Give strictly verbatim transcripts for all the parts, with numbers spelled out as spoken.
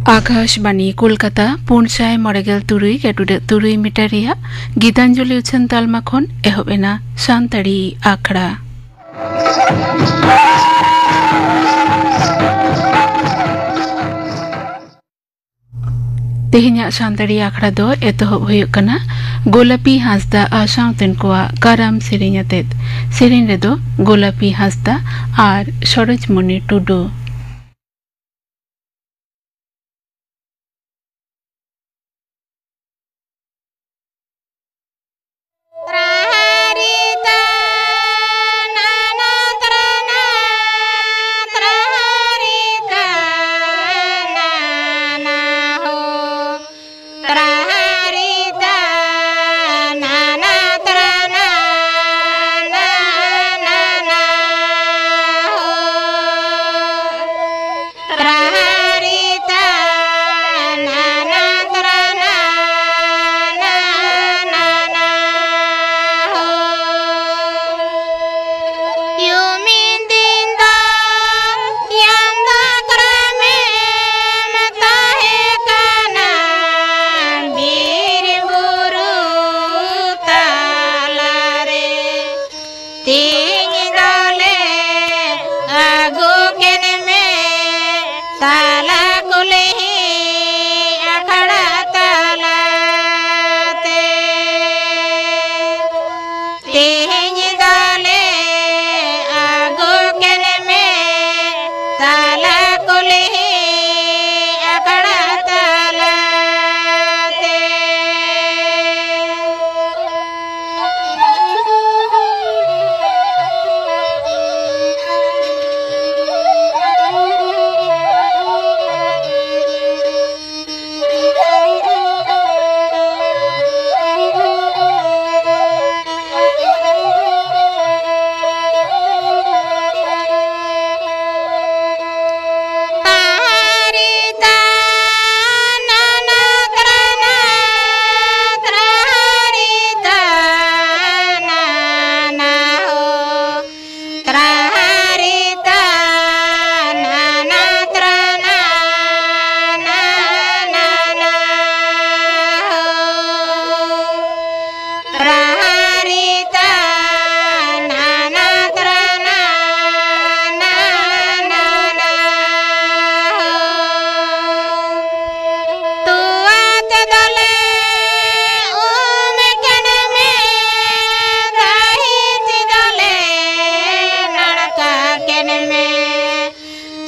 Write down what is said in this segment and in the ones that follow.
ᱟᱠᱟᱥᱵᱟᱱᱤ ᱠᱳᱞᱠᱟᱛᱟ, ᱯᱩᱱ ᱥᱟᱭ ᱢᱚᱬᱮ ᱜᱮᱞ ᱛᱩᱨᱩᱭ ᱜᱮᱴᱩᱰᱟᱹᱜ ᱛᱩᱨᱩᱭ ᱢᱤᱴᱟᱨ ᱨᱮᱭᱟᱜ ᱜᱤᱛᱟᱧᱡᱚᱞᱤ ᱩᱪᱷᱟᱹᱱ ᱛᱟᱞᱢᱟ ᱠᱷᱚᱱ ᱮᱦᱚᱵ ᱮᱱᱟ ᱥᱟᱱᱛᱟᱲᱤ ᱟᱠᱷᱲᱟ᱾ ᱛᱮᱦᱮᱧᱟᱜ ᱥᱟᱱᱛᱟᱲᱤ ᱟᱠᱷᱲᱟ ᱫᱚ ᱮᱛᱚᱦᱚᱵ ᱦᱩᱭᱩᱜ ᱠᱟᱱᱟ ᱜᱳᱞᱟᱯᱤ ᱦᱟᱸᱥᱫᱟ ᱟᱨ ᱥᱟᱶᱛᱮᱱ ᱠᱚᱣᱟᱜ ᱠᱟᱨᱟᱢ ᱥᱮᱨᱮᱧ ᱟᱛᱮᱫ᱾ ᱥᱮᱨᱮᱧ ᱨᱮᱫᱚ ᱜᱳᱞᱟᱯᱤ ᱦᱟᱸᱥᱫᱟ ᱟᱨ ᱥᱚᱨᱳᱡᱽᱢᱚᱱᱤ ᱴᱩᱰᱩ᱾ ᱛᱮᱦᱮᱧ ᱫᱚᱞᱮ ᱟᱹᱜᱩ ᱠᱮᱫ ᱢᱮ ᱛᱟᱞᱟ ᱠᱩᱞᱦᱤ ᱟᱠᱷᱲᱟ ᱛᱟᱞᱟᱛᱮ᱾ ᱛᱮᱦᱮᱧ ᱫᱚᱞᱮ ᱟᱹᱜᱩ ᱠᱮᱫ ᱢᱮ ᱛᱟᱞᱟ ᱠᱩᱞᱦᱤ ᱟᱠᱷᱲᱟ ᱛᱟᱞᱟᱛᱮ᱾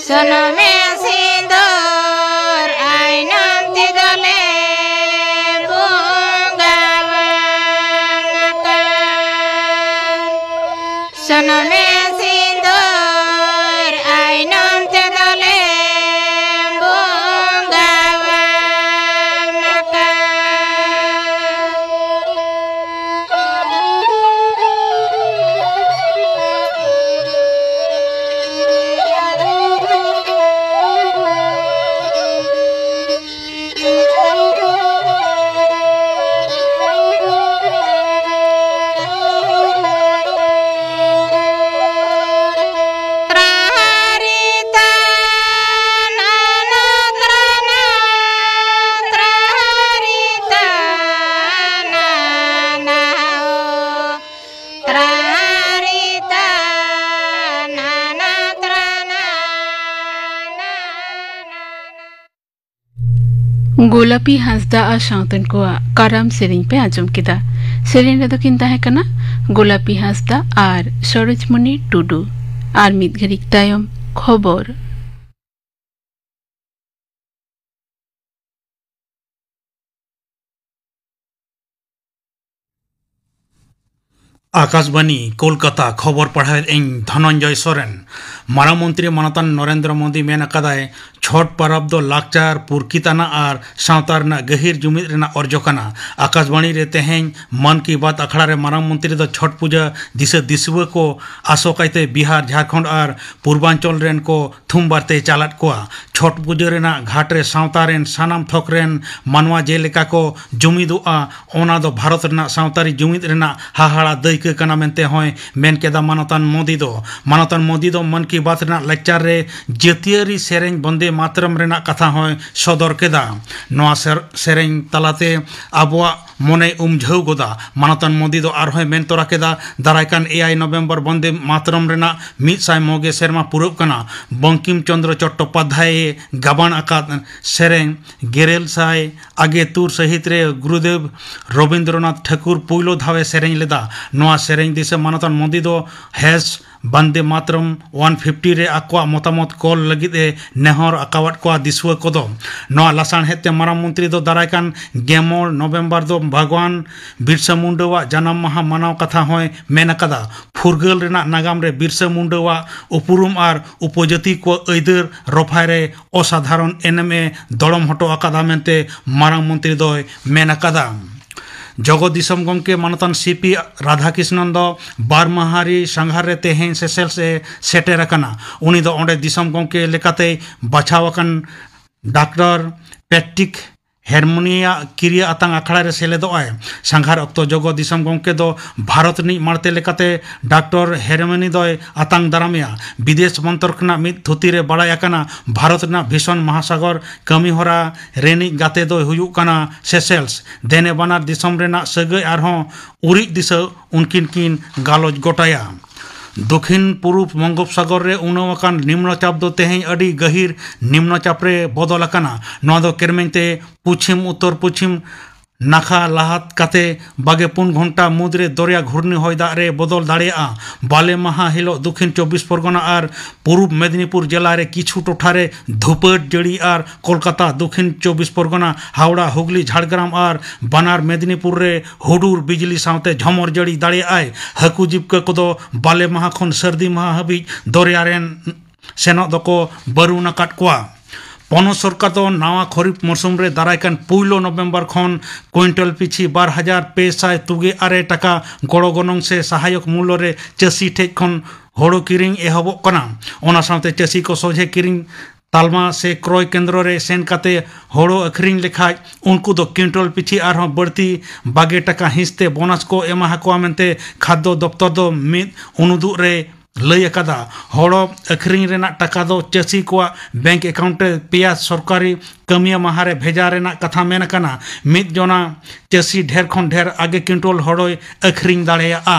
ᱥᱚᱱᱚᱢᱮ ᱥᱤᱸᱫᱩᱨ ᱟᱭᱱᱚᱢ ᱛᱮᱫᱚᱞᱮ ᱵᱚᱸᱜᱟᱣᱟᱢ ᱟᱠᱟᱱ᱾ ᱥᱚᱱᱚᱢᱮ ᱥᱤᱸᱫᱩᱨ ᱟᱭᱱᱚᱢ ᱛᱮᱫᱚᱞᱮ ᱵᱚᱸᱜᱟᱣᱟᱢ ᱟᱠᱟᱱ᱾ ᱜᱳᱞᱟᱯᱤ ᱦᱟᱸᱥᱫᱟ ᱟᱨ ᱥᱟᱶᱛᱮᱱ ᱠᱚᱣᱟᱜ ᱠᱟᱨᱟᱢ ᱥᱮᱨᱮᱧ ᱯᱮ ᱟᱸᱡᱚᱢ ᱠᱮᱫᱟ᱾ ᱥᱮᱨᱮᱧ ᱨᱮᱫᱚ ᱠᱤᱱ ᱛᱟᱦᱮᱸ ᱠᱟᱱᱟ ᱜᱳᱞᱟᱯᱤ ᱦᱟᱸᱥᱫᱟ ᱟᱨ ᱥᱚᱨᱳᱡᱽᱢᱚᱱᱤ ᱴᱩᱰᱩ᱾ ᱟᱨ ᱢᱤᱫ ᱜᱷᱟᱹᱲᱤᱡ ᱛᱟᱭᱚᱢ ᱠᱷᱚᱵᱚᱨ᱾ ᱟᱠᱟᱥᱵᱟᱱᱤ, ᱠᱳᱞᱠᱟᱛᱟ, ᱠᱷᱚᱵᱚᱨ ᱯᱟᱲᱦᱟᱣᱮᱫ ᱟᱹᱧ ᱫᱷᱚᱱᱚᱱᱡᱚᱭ ᱥᱚᱨᱮᱱ᱾ ᱢᱟᱨᱟᱝ ᱢᱚᱱᱛᱨᱤ ᱢᱟᱱᱚᱛᱟᱱ ᱱᱚᱨᱮᱱᱫᱨᱚ ᱢᱳᱫᱤ ᱢᱮᱱ ᱟᱠᱟᱫᱟᱭ, ᱪᱷᱚᱴ ᱯᱚᱨᱚᱵᱽ ᱫᱚ ᱞᱟᱠᱪᱟᱨ, ᱯᱩᱨᱠᱤᱛ ᱟᱱᱟᱜ ᱟᱨ ᱥᱟᱶᱛᱟ ᱨᱮᱱᱟᱜ ᱜᱟᱹᱦᱤᱨ ᱡᱩᱢᱤᱫ ᱨᱮᱱᱟᱜ ᱚᱨᱡᱚ ᱠᱟᱱᱟ᱾ ᱟᱠᱟᱥᱵᱟᱱᱤ ᱨᱮ ᱛᱮᱦᱮᱧ ᱢᱚᱱ ᱠᱤ ᱵᱟᱛ ᱟᱠᱷᱲᱟ ᱨᱮ ᱢᱟᱨᱟᱝ ᱢᱚᱱᱛᱨᱤ ᱫᱚ ᱪᱷᱚᱴ ᱯᱩᱡᱟᱹ ᱫᱤᱥᱟᱹ ᱫᱤᱥᱩᱣᱟᱹ ᱠᱚ, ᱟᱥᱚᱠᱟᱭᱛᱮ ᱵᱤᱦᱟᱨ, ᱡᱷᱟᱲᱠᱷᱚᱸᱰ ᱟᱨ ᱯᱩᱨᱵᱟᱧᱪᱚᱞ ᱨᱮᱱ ᱠᱚ ᱛᱷᱩᱢ ᱵᱟᱨᱛᱮᱭ ᱪᱟᱞᱟᱫ ᱠᱚᱣᱟ᱾ ᱪᱷᱚᱴ ᱯᱩᱡᱟᱹ ᱨᱮᱱᱟᱜ ᱜᱷᱟᱴ ᱨᱮ ᱥᱟᱶᱛᱟ ᱨᱮᱱ ᱥᱟᱱᱟᱢ ᱛᱷᱚᱠ ᱨᱮᱱ ᱢᱟᱱᱣᱟ ᱡᱮᱞᱮᱠᱟ ᱠᱚ ᱡᱩᱢᱤᱫᱚᱜᱼᱟ, ᱚᱱᱟ ᱫᱚ ᱵᱷᱟᱨᱚᱛ ᱨᱮᱱᱟᱜ ᱥᱟᱶᱛᱟᱨᱤ ᱡᱩᱢᱤᱫ ᱨᱮᱱᱟᱜ ᱦᱟᱦᱟᱲᱟ ᱫᱟᱹᱭᱠᱟᱹ ᱠᱟᱱᱟ ᱢᱮᱱᱛᱮ ᱦᱚᱸᱭ ᱢᱮᱱ ᱠᱮᱫᱟ ᱢᱟᱱᱚᱛᱟᱱ ᱢᱳᱫᱤ ᱫᱚ᱾ ᱢᱟᱱᱚᱛᱟᱱ ᱢᱳᱫᱤ ᱫᱚ ᱢᱚᱱ ᱠᱤ ᱵᱟᱛ ᱨᱮᱱᱟᱜ ᱞᱮᱠᱪᱟᱨ ᱨᱮ ᱡᱟᱹᱛᱤᱭᱟᱹᱨᱤ ᱥᱮᱨᱮᱧ ᱵᱚᱱᱫᱮ ᱢᱟᱛᱨᱚᱢ ᱨᱮᱱᱟᱜ ᱠᱟᱛᱷᱟ ᱦᱚᱸᱭ ᱥᱚᱫᱚᱨ ᱠᱮᱫᱟ᱾ ᱱᱚᱣᱟ ᱥᱮᱨ-, ᱥᱮᱨᱮᱧ ᱛᱟᱞᱟᱛᱮ ᱟᱵᱚᱣᱟᱜ ᱢᱚᱱᱮᱭ ᱩᱢᱡᱷᱟᱹᱣ ᱜᱚᱫᱟ᱾ ᱢᱟᱱᱚᱛᱟᱱ ᱢᱳᱫᱤ ᱫᱚ ᱟᱨᱦᱚᱸᱭ ᱢᱮᱱ ᱛᱚᱨᱟ ᱠᱮᱫᱟ, ᱫᱟᱨᱟᱭ ᱠᱟᱱ ᱮᱭᱟᱭ ᱱᱚᱵᱷᱮᱢᱵᱚᱨ ᱵᱚᱱᱫᱮ ᱢᱟᱛᱨᱚᱢ ᱨᱮᱱᱟᱜ ᱢᱤᱫ ᱥᱟᱭ ᱢᱚᱜᱮ ᱥᱮᱨᱢᱟ ᱯᱩᱨᱟᱹᱜ ᱠᱟᱱᱟ᱾ ᱵᱚᱝᱠᱤᱢ ᱪᱚᱸᱫᱽᱨᱚ ᱪᱚᱴᱴᱳᱯᱟᱫᱽᱫᱷᱟᱭ ᱮ ᱜᱟᱵᱟᱱ ᱟᱠᱟᱫ ᱥᱮᱨᱮᱧ ᱜᱮᱨᱮᱞ ᱥᱟᱭ ᱟᱜᱮ ᱛᱩᱨ ᱥᱟᱹᱦᱤᱛ ᱨᱮ ᱜᱩᱨᱩᱫᱮᱵᱽ ᱨᱚᱵᱤᱱᱫᱨᱚᱱᱟᱛᱷ ᱴᱷᱟᱹᱠᱩᱨ ᱯᱩᱭᱞᱩ ᱫᱷᱟᱣ ᱮ ᱥᱮᱨᱮᱧ ᱞᱮᱫᱟ᱾ ᱱᱚᱣᱟ ᱥᱮᱨᱮᱧ ᱫᱤᱥᱟᱹ ᱢᱟᱱᱚᱛᱟᱱ ᱢᱳᱫᱤ ᱫᱚ ᱦᱮᱥ ᱵᱟᱱᱫᱮ ᱢᱟᱛᱨᱚᱢ ᱚᱣᱟᱱ ᱯᱷᱤᱯᱴᱤ ᱨᱮ ᱟᱠᱚᱣᱟᱜ ᱢᱚᱛᱟᱢᱚᱛ ᱠᱚᱞ ᱞᱟᱹᱜᱤᱫ ᱮ ᱱᱮᱦᱚᱨ ᱟᱠᱟᱣᱟᱫ ᱠᱚᱣᱟ ᱫᱤᱥᱩᱣᱟᱹ ᱠᱚᱫᱚ᱾ ᱱᱚᱣᱟ ᱞᱟᱥᱟᱲᱦᱮᱫ ᱛᱮ ᱢᱟᱨᱟᱝ ᱢᱚᱱᱛᱨᱤ ᱫᱚ ᱫᱟᱨᱟᱭ ᱠᱟᱱ ᱜᱮᱞ ᱢᱚᱬᱮ ᱱᱚᱵᱷᱮᱢᱵᱚᱨ ᱫᱚ ᱵᱷᱟᱜᱽᱣᱟᱱ ᱵᱤᱨᱥᱟ ᱢᱩᱱᱰᱟᱹᱣᱟᱜ ᱡᱟᱱᱟᱢ ᱢᱟᱦᱟ ᱢᱟᱱᱟᱣ ᱠᱟᱛᱷᱟ ᱦᱚᱸᱭ ᱢᱮᱱ ᱟᱠᱟᱫᱟ᱾ ᱯᱷᱩᱨᱜᱟᱹᱞ ᱨᱮᱱᱟᱜ ᱱᱟᱜᱟᱢ ᱨᱮ ᱵᱤᱨᱥᱟ ᱢᱩᱱᱰᱟᱹᱣᱟᱜ ᱩᱯᱨᱩᱢ ᱟᱨ ᱩᱯᱚᱡᱟᱹᱛᱤ ᱠᱚ ᱟᱹᱭᱫᱟᱹᱨ ᱨᱚᱯᱷᱟᱭ ᱨᱮ ᱚᱥᱟᱫᱷᱟᱨᱚᱱ ᱮᱱᱮᱢ ᱮ ᱫᱚᱲᱚᱢ ᱦᱚᱴᱚ ᱟᱠᱟᱫᱟ ᱢᱮᱱᱛᱮ ᱢᱟᱨᱟᱝ ᱢᱚᱱᱛᱨᱤ ᱫᱚᱭ ᱢᱮᱱ ᱟᱠᱟᱫᱟ᱾ ᱡᱚᱜᱚ ᱫᱤᱥᱚᱢ ᱜᱚᱢᱠᱮ ᱢᱟᱱᱚᱛᱟᱱ ᱥᱤ ᱯᱤ ᱨᱟᱫᱷᱟᱠᱨᱤᱥᱱᱚᱱ ᱫᱚ ᱵᱟᱨ ᱢᱟᱦᱟ ᱨᱤ ᱥᱟᱸᱜᱷᱟᱨ ᱨᱮ ᱛᱮᱦᱮᱧ ᱥᱮᱥᱮᱞᱥ ᱮ ᱥᱮᱴᱮᱨ ᱟᱠᱟᱱᱟ᱾ ᱩᱱᱤ ᱫᱚ ᱚᱸᱰᱮ ᱫᱤᱥᱚᱢ ᱜᱚᱢᱠᱮ ᱞᱮᱠᱟᱛᱮᱭ ᱵᱟᱪᱷᱟᱣ ᱟᱠᱟᱱ ᱰᱟᱠᱛᱟᱨ ᱯᱮᱴᱨᱤᱠ ᱦᱮᱨᱢᱚᱱᱤᱭᱟᱜ ᱠᱤᱨᱤᱭᱟᱹ ᱟᱛᱟᱝ ᱟᱠᱷᱲᱟ ᱨᱮ ᱥᱮᱞᱮᱫᱚᱜᱼᱟᱭ᱾ ᱥᱟᱸᱜᱷᱟᱨ ᱚᱠᱛᱚ ᱡᱚᱜᱚ ᱫᱤᱥᱚᱢ ᱜᱚᱢᱠᱮ ᱫᱚ ᱵᱷᱟᱨᱚᱛ ᱨᱤᱱᱤᱡ ᱢᱟᱲᱛᱮ ᱞᱮᱠᱟᱛᱮ ᱰᱟᱠᱛᱚᱨ ᱦᱮᱨᱢᱚᱱᱤ ᱫᱚᱭ ᱟᱛᱟᱝ ᱫᱟᱨᱟᱢᱮᱭᱟ᱾ ᱵᱤᱫᱮᱥ ᱢᱚᱱᱛᱨᱚᱠ ᱨᱮᱱᱟᱜ ᱢᱤᱫ ᱛᱷᱩᱛᱤ ᱨᱮ ᱵᱟᱲᱟᱭ ᱟᱠᱟᱱᱟ, ᱵᱷᱟᱨᱚᱛ ᱨᱮᱱᱟᱜ ᱵᱷᱤᱥᱚᱱ ᱢᱟᱦᱟᱥᱟᱜᱚᱨ ᱠᱟᱹᱢᱤ ᱦᱚᱨᱟ ᱨᱮᱱᱤᱡ ᱜᱟᱛᱮ ᱫᱚᱭ ᱦᱩᱭᱩᱜ ᱠᱟᱱᱟ ᱥᱮᱥᱮᱞᱥ᱾ ᱫᱮᱱᱮ ᱵᱟᱱᱟᱨ ᱫᱤᱥᱚᱢ ᱨᱮᱱᱟᱜ ᱥᱟᱹᱜᱟᱹᱭ ᱟᱨᱦᱚᱸ ᱩᱨᱤᱡ ᱫᱤᱥᱟᱹ ᱩᱱᱠᱤᱱ ᱠᱤᱱ ᱜᱟᱞᱚᱪ ᱜᱚᱴᱟᱭᱟ᱾ ᱫᱚᱠᱷᱤᱱ ᱯᱩᱨᱩᱵ ᱵᱚᱝᱜᱳᱯᱥᱟᱜᱚᱨ ᱨᱮ ᱩᱱᱟᱹᱣ ᱟᱠᱟᱱ ᱱᱤᱢᱱᱚ ᱪᱟᱯ ᱫᱚ ᱛᱮᱦᱮᱧ ᱟᱹᱰᱤ ᱜᱟᱹᱦᱤᱨ ᱱᱤᱢᱱᱚ ᱪᱟᱯ ᱨᱮ ᱵᱚᱫᱚᱞ ᱟᱠᱟᱱᱟ᱾ ᱱᱚᱣᱟ ᱫᱚ ᱠᱮᱨᱢᱮᱧ ᱛᱮ ᱯᱚᱪᱷᱤᱢ ᱩᱛᱛᱚᱨ ᱯᱚᱪᱷᱤᱢ ᱱᱟᱠᱷᱟ ᱞᱟᱦᱟ ᱠᱟᱛᱮ ᱵᱟᱜᱮ ᱯᱩᱱ ᱜᱷᱚᱱᱴᱟ ᱢᱩᱫᱽᱨᱮ ᱫᱚᱨᱭᱟ ᱜᱷᱩᱨᱱᱤ ᱦᱚᱭ ᱫᱟᱜ ᱨᱮ ᱵᱚᱫᱚᱞ ᱫᱟᱲᱮᱭᱟᱜᱼᱟ᱾ ᱵᱟᱞᱮ ᱢᱟᱦᱟ ᱦᱤᱞᱳᱜ ᱫᱚᱠᱷᱤᱱ ᱪᱚᱵᱵᱤᱥ ᱯᱚᱨᱜᱚᱱᱟ ᱟᱨ ᱯᱩᱨᱩᱵ ᱢᱮᱫᱤᱱᱤᱯᱩᱨ ᱡᱮᱞᱟ ᱨᱮ ᱠᱤᱪᱷᱩ ᱴᱚᱴᱷᱟ ᱨᱮ ᱫᱷᱩᱯᱟᱹᱴ ᱡᱟᱹᱲᱤ ᱟᱨ ᱠᱳᱞᱠᱟᱛᱟ, ᱫᱚᱠᱷᱤᱱ ᱪᱚᱵᱵᱤᱥ ᱯᱚᱨᱜᱚᱱᱟ, ᱦᱟᱣᱲᱟ, ᱦᱩᱜᱽᱞᱤ, ᱡᱷᱟᱲᱜᱨᱟᱢ ᱟᱨ ᱵᱟᱱᱟᱨ ᱢᱮᱫᱤᱱᱤᱯᱩᱨ ᱨᱮ ᱦᱩᱰᱩᱨ ᱵᱤᱡᱽᱞᱤ ᱥᱟᱶᱛᱮ ᱡᱷᱚᱢᱚᱨ ᱡᱟᱹᱲᱤ ᱫᱟᱲᱮᱭᱟᱜᱼᱟᱭ᱾ ᱦᱟᱹᱠᱩ ᱡᱤᱵᱽᱠᱟᱹ ᱠᱚᱫᱚ ᱵᱟᱞᱮ ᱢᱟᱦᱟ ᱠᱷᱚᱱ ᱥᱟᱹᱨᱫᱤ ᱢᱟᱦᱟ ᱦᱟᱹᱵᱤᱡ ᱫᱚᱨᱭᱟ ᱨᱮᱱ ᱥᱮᱱᱚᱜ ᱫᱚᱠᱚ ᱵᱟᱹᱨᱩᱱ ᱟᱠᱟᱫ ᱠᱚᱣᱟ᱾ ᱯᱚᱱᱚᱛ ᱥᱚᱨᱠᱟᱨ ᱫᱚ ᱱᱟᱣᱟ ᱠᱷᱚᱨᱤᱯ ᱢᱚᱨᱥᱩᱢ ᱨᱮ ᱫᱟᱨᱟᱭ ᱠᱟᱱ ᱯᱩᱭᱞᱩ ᱱᱚᱵᱷᱮᱢᱵᱚᱨ ᱠᱷᱚᱱ ᱠᱩᱭᱤᱱᱴᱟᱞ ᱯᱤᱪᱷᱤ ᱵᱟᱨ ᱦᱟᱡᱟᱨ ᱯᱮ ᱥᱟᱭ ᱛᱩᱜᱮ ᱟᱨᱮ ᱴᱟᱠᱟ ᱜᱚᱲᱚ ᱜᱚᱱᱚᱝ ᱥᱮ ᱥᱟᱦᱟᱭᱚᱠ ᱢᱩᱞᱞᱚ ᱨᱮ ᱪᱟᱹᱥᱤ ᱴᱷᱮᱡ ᱠᱷᱚᱱ ᱦᱳᱲᱳ ᱠᱤᱨᱤᱧ ᱮᱦᱚᱵᱚᱜ ᱠᱟᱱᱟ᱾ ᱚᱱᱟ ᱥᱟᱶᱛᱮ ᱪᱟᱹᱥᱤ ᱠᱚ ᱥᱚᱡᱷᱮ ᱠᱤᱨᱤᱧ ᱛᱟᱞᱢᱟ ᱥᱮ ᱠᱨᱚᱭ ᱠᱮᱱᱫᱨᱚ ᱨᱮ ᱥᱮᱱ ᱠᱟᱛᱮ ᱦᱳᱲᱳ ᱟᱹᱠᱷᱨᱤᱧ ᱞᱮᱠᱷᱟᱡ ᱩᱱᱠᱩ ᱫᱚ ᱠᱩᱭᱤᱱᱴᱟᱞ ᱯᱤᱪᱷᱤ ᱟᱨᱦᱚᱸ ᱵᱟᱹᱲᱛᱤ ᱵᱟᱜᱮ ᱴᱟᱠᱟ ᱦᱤᱸᱥ ᱛᱮ ᱵᱳᱱᱟᱥ ᱠᱚ ᱮᱢᱟ ᱦᱟᱠᱚᱣᱟ ᱢᱮᱱᱛᱮ ᱠᱷᱟᱫᱽᱫᱚ ᱫᱚᱯᱛᱚᱨ ᱫᱚ ᱢᱤᱫ ᱩᱱᱩᱫᱩᱜ ᱨᱮ ᱞᱟᱹᱭ ᱟᱠᱟᱫᱟ᱾ ᱦᱳᱲᱳ ᱟᱹᱠᱷᱨᱤᱧ ᱨᱮᱱᱟᱜ ᱴᱟᱠᱟ ᱫᱚ ᱪᱟᱹᱥᱤ ᱠᱚᱣᱟᱜ ᱵᱮᱝᱠ ᱮᱠᱟᱣᱩᱱᱴ ᱨᱮ ᱯᱮᱭᱟ ᱥᱚᱨᱠᱟᱨᱤ ᱠᱟᱹᱢᱤᱭᱟᱹ ᱢᱟᱦᱟ ᱨᱮ ᱵᱷᱮᱡᱟ ᱨᱮᱱᱟᱜ ᱠᱟᱛᱷᱟ ᱢᱮᱱ ᱟᱠᱟᱱᱟ᱾ ᱢᱤᱫ ᱡᱚᱱᱟ ᱪᱟᱹᱥᱤ ᱰᱷᱮᱨ ᱠᱷᱚᱱ ᱰᱷᱮᱨ ᱟᱜᱮ ᱠᱩᱭᱤᱱᱴᱟᱞ ᱦᱳᱲᱳᱭ ᱟᱹᱠᱷᱨᱤᱧ ᱫᱟᱲᱮᱭᱟᱜᱼᱟ᱾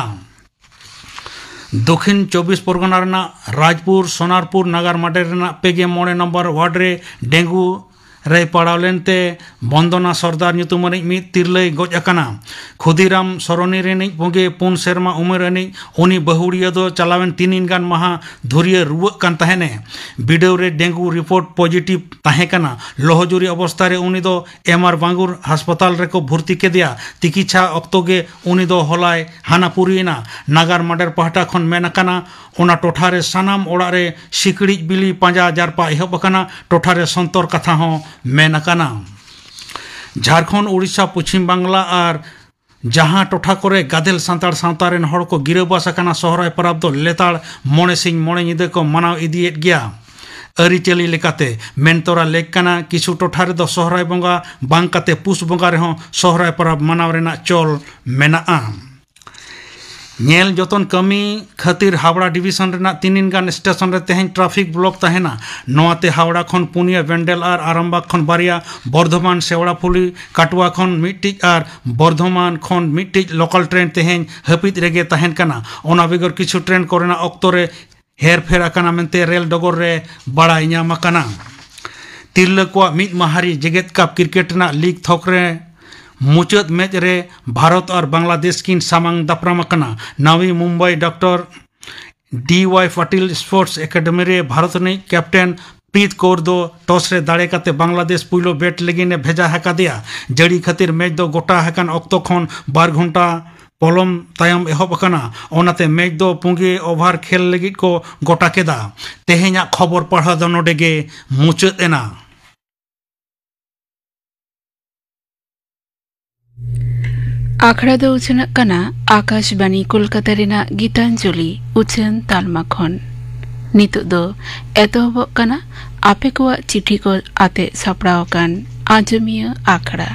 ᱫᱚᱠᱷᱤᱱ ᱪᱚᱵᱵᱤᱥ ᱯᱚᱨᱜᱚᱱᱟ ᱨᱮᱱᱟᱜ ᱨᱟᱡᱽᱯᱩᱨ ᱥᱳᱱᱟᱨᱯᱩᱨ ᱱᱟᱜᱟᱨ ᱢᱟᱰᱮᱨ ᱨᱮᱱᱟᱜ ᱯᱮ ᱜᱮ ᱢᱚᱬᱮ ᱱᱚᱢᱵᱚᱨ ᱣᱟᱨᱰ ᱨᱮ ᱰᱮᱝᱜᱩ ᱨᱮᱭ ᱯᱟᱲᱟᱣ ᱞᱮᱱᱛᱮ ᱵᱚᱱᱫᱚᱱᱟ ᱥᱚᱨᱫᱟᱨ ᱧᱩᱛᱩᱢᱟᱱᱤᱡ ᱢᱤᱫ ᱛᱤᱨᱞᱟᱹᱭ ᱜᱚᱡ ᱟᱠᱟᱱᱟ᱾ ᱠᱷᱩᱫᱤᱨᱟᱢ ᱥᱚᱨᱚᱱᱤ ᱨᱤᱱᱤᱡ ᱯᱩᱸᱜᱮ ᱯᱩᱱ ᱥᱮᱨᱢᱟ ᱩᱢᱮᱨ ᱟᱹᱱᱤᱡ ᱩᱱᱤ ᱵᱟᱹᱦᱩᱲᱤᱭᱟᱹ ᱫᱚ ᱪᱟᱞᱟᱣᱮᱱ ᱛᱤᱱᱤᱱ ᱜᱟᱱ ᱢᱟᱦᱟ ᱫᱷᱩᱨᱤᱭᱟᱹ ᱨᱩᱣᱟᱹᱜ ᱠᱟᱱ ᱛᱟᱦᱮᱸᱱᱮ᱾ ᱵᱤᱰᱟᱹᱣ ᱨᱮ ᱰᱮᱝᱜᱩ ᱨᱤᱯᱳᱨᱴ ᱯᱚᱡᱤᱴᱤᱵᱷ ᱛᱟᱦᱮᱸ ᱠᱟᱱᱟ᱾ ᱞᱚᱦᱚᱡᱩᱨᱤ ᱚᱵᱚᱥᱛᱟ ᱨᱮ ᱩᱱᱤ ᱫᱚ ᱮᱢ ᱟᱨ ᱵᱟᱝᱜᱩᱨ ᱦᱟᱥᱯᱟᱛᱟᱞ ᱨᱮᱠᱚ ᱵᱷᱚᱨᱛᱤ ᱠᱮᱫᱮᱭᱟ᱾ ᱛᱤᱠᱤᱪᱷᱟ ᱚᱠᱛᱚ ᱜᱮ ᱩᱱᱤ ᱫᱚ ᱦᱚᱞᱟᱭ ᱦᱟᱱᱟᱯᱩᱨᱤᱭᱮᱱᱟ᱾ ᱱᱟᱜᱟᱨ ᱢᱟᱰᱮᱨ ᱯᱟᱦᱴᱟ ᱠᱷᱚᱱ ᱢᱮᱱ ᱟᱠᱟᱱᱟ, ᱚᱱᱟ ᱴᱚᱴᱷᱟ ᱨᱮ ᱥᱟᱱᱟᱢ ᱚᱲᱟᱜ ᱨᱮ ᱥᱤᱠᱲᱤᱡ ᱵᱤᱞᱤ ᱯᱟᱸᱡᱟ ᱡᱟᱨᱯᱟ ᱮᱦᱚᱵ ᱟᱠᱟᱱᱟ᱾ ᱴᱚᱴᱷᱟ ᱨᱮ ᱥᱚᱱᱛᱚᱨ ᱠᱟᱛᱷᱟ ᱦᱚᱸ ᱢᱮᱱ ᱟᱠᱟᱱᱟ᱾ ᱡᱷᱟᱲᱠᱷᱚᱸᱰ, ᱩᱲᱤᱥᱥᱟ, ᱯᱚᱪᱷᱤᱢ ᱵᱟᱝᱞᱟ ᱟᱨ ᱡᱟᱦᱟᱸ ᱴᱚᱴᱷᱟ ᱠᱚᱨᱮ ᱜᱟᱫᱮᱞ ᱥᱟᱱᱛᱟᱲ ᱥᱟᱶᱛᱟ ᱨᱮᱱ ᱦᱚᱲ ᱠᱚ ᱜᱤᱨᱟᱹᱵᱟᱥ ᱟᱠᱟᱱᱟ, ᱥᱚᱦᱨᱟᱭ ᱯᱚᱨᱚᱵᱽ ᱫᱚ ᱞᱮᱛᱟᱲ ᱢᱚᱬᱮ ᱥᱤᱧ ᱢᱚᱬᱮ ᱧᱤᱫᱟᱹ ᱠᱚ ᱢᱟᱱᱟᱣ ᱤᱫᱤᱭᱮᱫ ᱜᱮᱭᱟ᱾ ᱟᱹᱨᱤᱪᱟᱹᱞᱤ ᱞᱮᱠᱟᱛᱮ ᱢᱮᱱᱛᱚᱨᱟ ᱞᱮᱠ ᱠᱟᱱᱟ, ᱠᱤᱪᱷᱩ ᱴᱚᱴᱷᱟ ᱨᱮᱫᱚ ᱥᱚᱦᱨᱟᱭ ᱵᱚᱸᱜᱟ ᱵᱟᱝ ᱠᱟᱛᱮ ᱯᱩᱥ ᱵᱚᱸᱜᱟ ᱨᱮᱦᱚᱸ ᱥᱚᱦᱨᱟᱭ ᱯᱚᱨᱚᱵᱽ ᱢᱟᱱᱟᱣ ᱨᱮᱱᱟᱜ ᱪᱚᱞ ᱢᱮᱱᱟᱜᱼᱟ᱾ ᱧᱮᱞ ᱡᱚᱛᱚᱱ ᱠᱟᱹᱢᱤ ᱠᱷᱟᱹᱛᱤᱨ ᱦᱟᱣᱲᱟ ᱰᱤᱵᱤᱥᱚᱱ ᱨᱮᱱᱟᱜ ᱛᱤᱱᱤᱱ ᱜᱟᱱ ᱥᱴᱮᱥᱚᱱ ᱨᱮ ᱛᱮᱦᱮᱧ ᱴᱨᱟᱯᱷᱤᱠ ᱵᱞᱚᱠ ᱛᱟᱦᱮᱱᱟ᱾ ᱱᱚᱣᱟᱛᱮ ᱦᱟᱣᱲᱟ ᱠᱷᱚᱱ ᱯᱩᱱᱭᱟᱹ ᱵᱮᱱᱰᱮᱞ ᱟᱨ ᱟᱨᱟᱢᱵᱟᱜᱽ ᱠᱷᱚᱱ ᱵᱟᱨᱭᱟ, ᱵᱚᱨᱫᱷᱚᱢᱟᱱ ᱥᱮᱣᱲᱟᱯᱷᱩᱞᱤ ᱠᱟᱴᱩᱣᱟ ᱠᱷᱚᱱ ᱢᱤᱫᱴᱤᱡ ᱟᱨ ᱵᱚᱨᱫᱷᱚᱢᱟᱱ ᱠᱷᱚᱱ ᱢᱤᱫᱴᱤᱡ ᱞᱳᱠᱟᱞ ᱴᱨᱮᱱ ᱛᱮᱦᱮᱧ ᱦᱟᱹᱯᱤᱫ ᱨᱮᱜᱮ ᱛᱟᱦᱮᱱ ᱠᱟᱱᱟ᱾ ᱚᱱᱟ ᱵᱮᱜᱚᱨ ᱠᱤᱪᱷᱩ ᱴᱨᱮᱱ ᱠᱚᱨᱮᱱᱟᱜ ᱚᱠᱛᱚ ᱨᱮ ᱦᱮᱨᱯᱷᱮᱨ ᱟᱠᱟᱱᱟ ᱢᱮᱱᱛᱮ ᱨᱮᱞ ᱰᱚᱜᱚᱨ ᱨᱮ ᱵᱟᱲᱟᱭ ᱧᱟᱢ ᱟᱠᱟᱱᱟ᱾ ᱛᱤᱨᱞᱟᱹ ᱠᱚᱣᱟᱜ ᱢᱤᱫ ᱢᱟᱦᱟᱨᱤ ᱡᱮᱜᱮᱛ ᱠᱟᱯ ᱠᱨᱤᱠᱮᱴ ᱨᱮᱱᱟᱜ ᱞᱤᱜᱽ ᱛᱷᱚᱠ ᱨᱮ ᱢᱩᱪᱟᱹᱫ ᱢᱮᱪ ᱨᱮ ᱵᱷᱟᱨᱚᱛ ᱟᱨ ᱵᱟᱝᱞᱟᱫᱮᱥ ᱠᱤᱱ ᱥᱟᱢᱟᱝ ᱫᱟᱯᱨᱟᱢ ᱟᱠᱟᱱᱟ᱾ ᱱᱟᱣᱤ ᱢᱩᱢᱵᱟᱭ ᱰᱚᱠᱴᱚᱨ ᱰᱤ ᱣᱟᱭ ᱯᱟᱴᱤᱞ ᱥᱯᱳᱨᱴᱥ ᱮᱠᱟᱰᱮᱢᱤ ᱨᱮ ᱵᱷᱟᱨᱚᱛ ᱨᱤᱱᱤᱡ ᱠᱮᱯᱴᱮᱱ ᱯᱨᱤᱛ ᱠᱳᱨ ᱫᱚ ᱴᱚᱥ ᱨᱮ ᱫᱟᱲᱮ ᱠᱟᱛᱮ ᱵᱟᱝᱞᱟᱫᱮᱥ ᱯᱩᱭᱞᱩ ᱵᱮᱴ ᱞᱟᱹᱜᱤᱫ ᱮ ᱵᱷᱮᱡᱟ ᱟᱠᱟᱫᱮᱭᱟ᱾ ᱡᱟᱹᱲᱤ ᱠᱷᱟᱹᱛᱤᱨ ᱢᱮᱪ ᱫᱚ ᱜᱚᱴᱟ ᱟᱠᱟᱱ ᱚᱠᱛᱚ ᱠᱷᱚᱱ ᱵᱟᱨ ᱜᱷᱚᱱᱴᱟ ᱯᱚᱞᱚᱢ ᱛᱟᱭᱚᱢ ᱮᱦᱚᱵ ᱟᱠᱟᱱᱟ᱾ ᱚᱱᱟᱛᱮ ᱢᱮᱪ ᱫᱚ ᱯᱩᱸᱜᱮ ᱳᱵᱷᱟᱨ ᱠᱷᱮᱞ ᱞᱟᱹᱜᱤᱫ ᱠᱚ ᱜᱚᱴᱟ ᱠᱮᱫᱟ᱾ ᱛᱮᱦᱮᱧᱟᱜ ᱠᱷᱚᱵᱚᱨ ᱯᱟᱲᱦᱟᱣ ᱫᱚ ᱱᱚᱰᱮ ᱜᱮ ᱢᱩᱪᱟᱹᱫ ᱮᱱᱟ᱾ ᱟᱠᱷᱲᱟ ᱫᱚ ᱩᱪᱷᱟᱹᱱᱚᱜ ᱠᱟᱱᱟ ᱟᱠᱟᱥᱵᱟণᱤ ᱠᱳᱞᱠᱟᱛᱟ ᱨᱮᱱᱟᱜ ᱜᱤᱛᱟᱧᱡᱚᱞᱤ ᱩᱪᱷᱟᱹᱱ ᱛᱟᱞᱢᱟ ᱠᱷᱚᱱ᱾ ᱱᱤᱛᱚᱜ ᱫᱚ ᱮᱛᱚᱦᱚᱵᱚᱜ ᱠᱟᱱᱟ ᱟᱯᱮ ᱠᱚᱣᱟᱜ ᱪᱤᱴᱷᱤ ᱠᱚ ᱟᱛᱮ ᱥᱟᱯᱲᱟᱣ ᱟᱠᱟᱱ ᱟᱸᱡᱚᱢᱤᱭᱟᱹ ᱟᱠᱷᱲᱟ᱾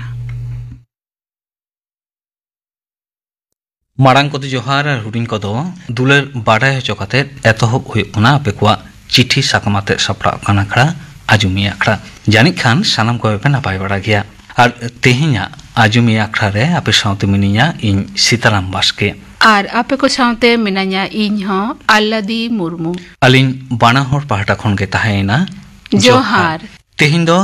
ᱢᱟᱲᱟᱝ ᱠᱚᱫᱚ ᱡᱚᱦᱟᱨ ᱟᱨ ᱦᱩᱰᱤᱧ ᱠᱚᱫᱚ ᱫᱩᱞᱟᱹᱲ ᱵᱟᱰᱟᱭ ᱦᱚᱪᱚ ᱠᱟᱛᱮ ᱮᱛᱚᱦᱚᱵ ᱦᱩᱭᱩᱜ ᱠᱟᱱᱟ ᱟᱯᱮ ᱠᱚᱣᱟᱜ ᱪᱤᱴᱷᱤ ᱥᱟᱠᱟᱢ ᱟᱛᱮ ᱥᱟᱯᱲᱟᱣ ᱠᱟᱱ ᱟᱠᱷᱲᱟ ᱟᱸᱡᱚᱢᱤᱭᱟᱹ ᱟᱠᱷᱲᱟ᱾ ᱡᱟᱹᱱᱤᱡ ᱠᱷᱟᱱ ᱥᱟᱱᱟᱢ ᱠᱚᱜᱮ ᱯᱮ ᱱᱟᱯᱟᱭ ᱵᱟᱲᱟ ᱜᱮᱭᱟ᱾ ᱟᱨ ᱛᱮᱦᱮᱧᱟᱜ ᱟᱸᱡᱚᱢᱤᱭᱟᱹ ᱟᱠᱷᱲᱟ ᱨᱮ ᱟᱯᱮ ᱥᱟᱶᱛᱮ ᱢᱤᱱᱟᱹᱧᱟ ᱤᱧ ᱥᱤᱛᱟᱨᱟᱢ ᱵᱟᱥᱠᱮ᱾ ᱟᱨ ᱟᱯᱮ ᱠᱚ ᱥᱟᱶᱛᱮ ᱢᱮᱱᱟᱧᱟ ᱤᱧ ᱦᱚᱸ ᱟᱞᱞᱟᱫᱤ ᱢᱩᱨᱢᱩ᱾ ᱟᱹᱞᱤᱧ ᱵᱟᱱᱟ ᱦᱚᱲ ᱯᱟᱦᱴᱟ ᱠᱷᱚᱱ ᱜᱮ ᱛᱟᱦᱮᱸᱭᱮᱱᱟ ᱡᱚᱦᱟᱨ᱾ ᱡᱚᱦᱟᱨ᱾ ᱛᱮᱦᱮᱧ ᱫᱚ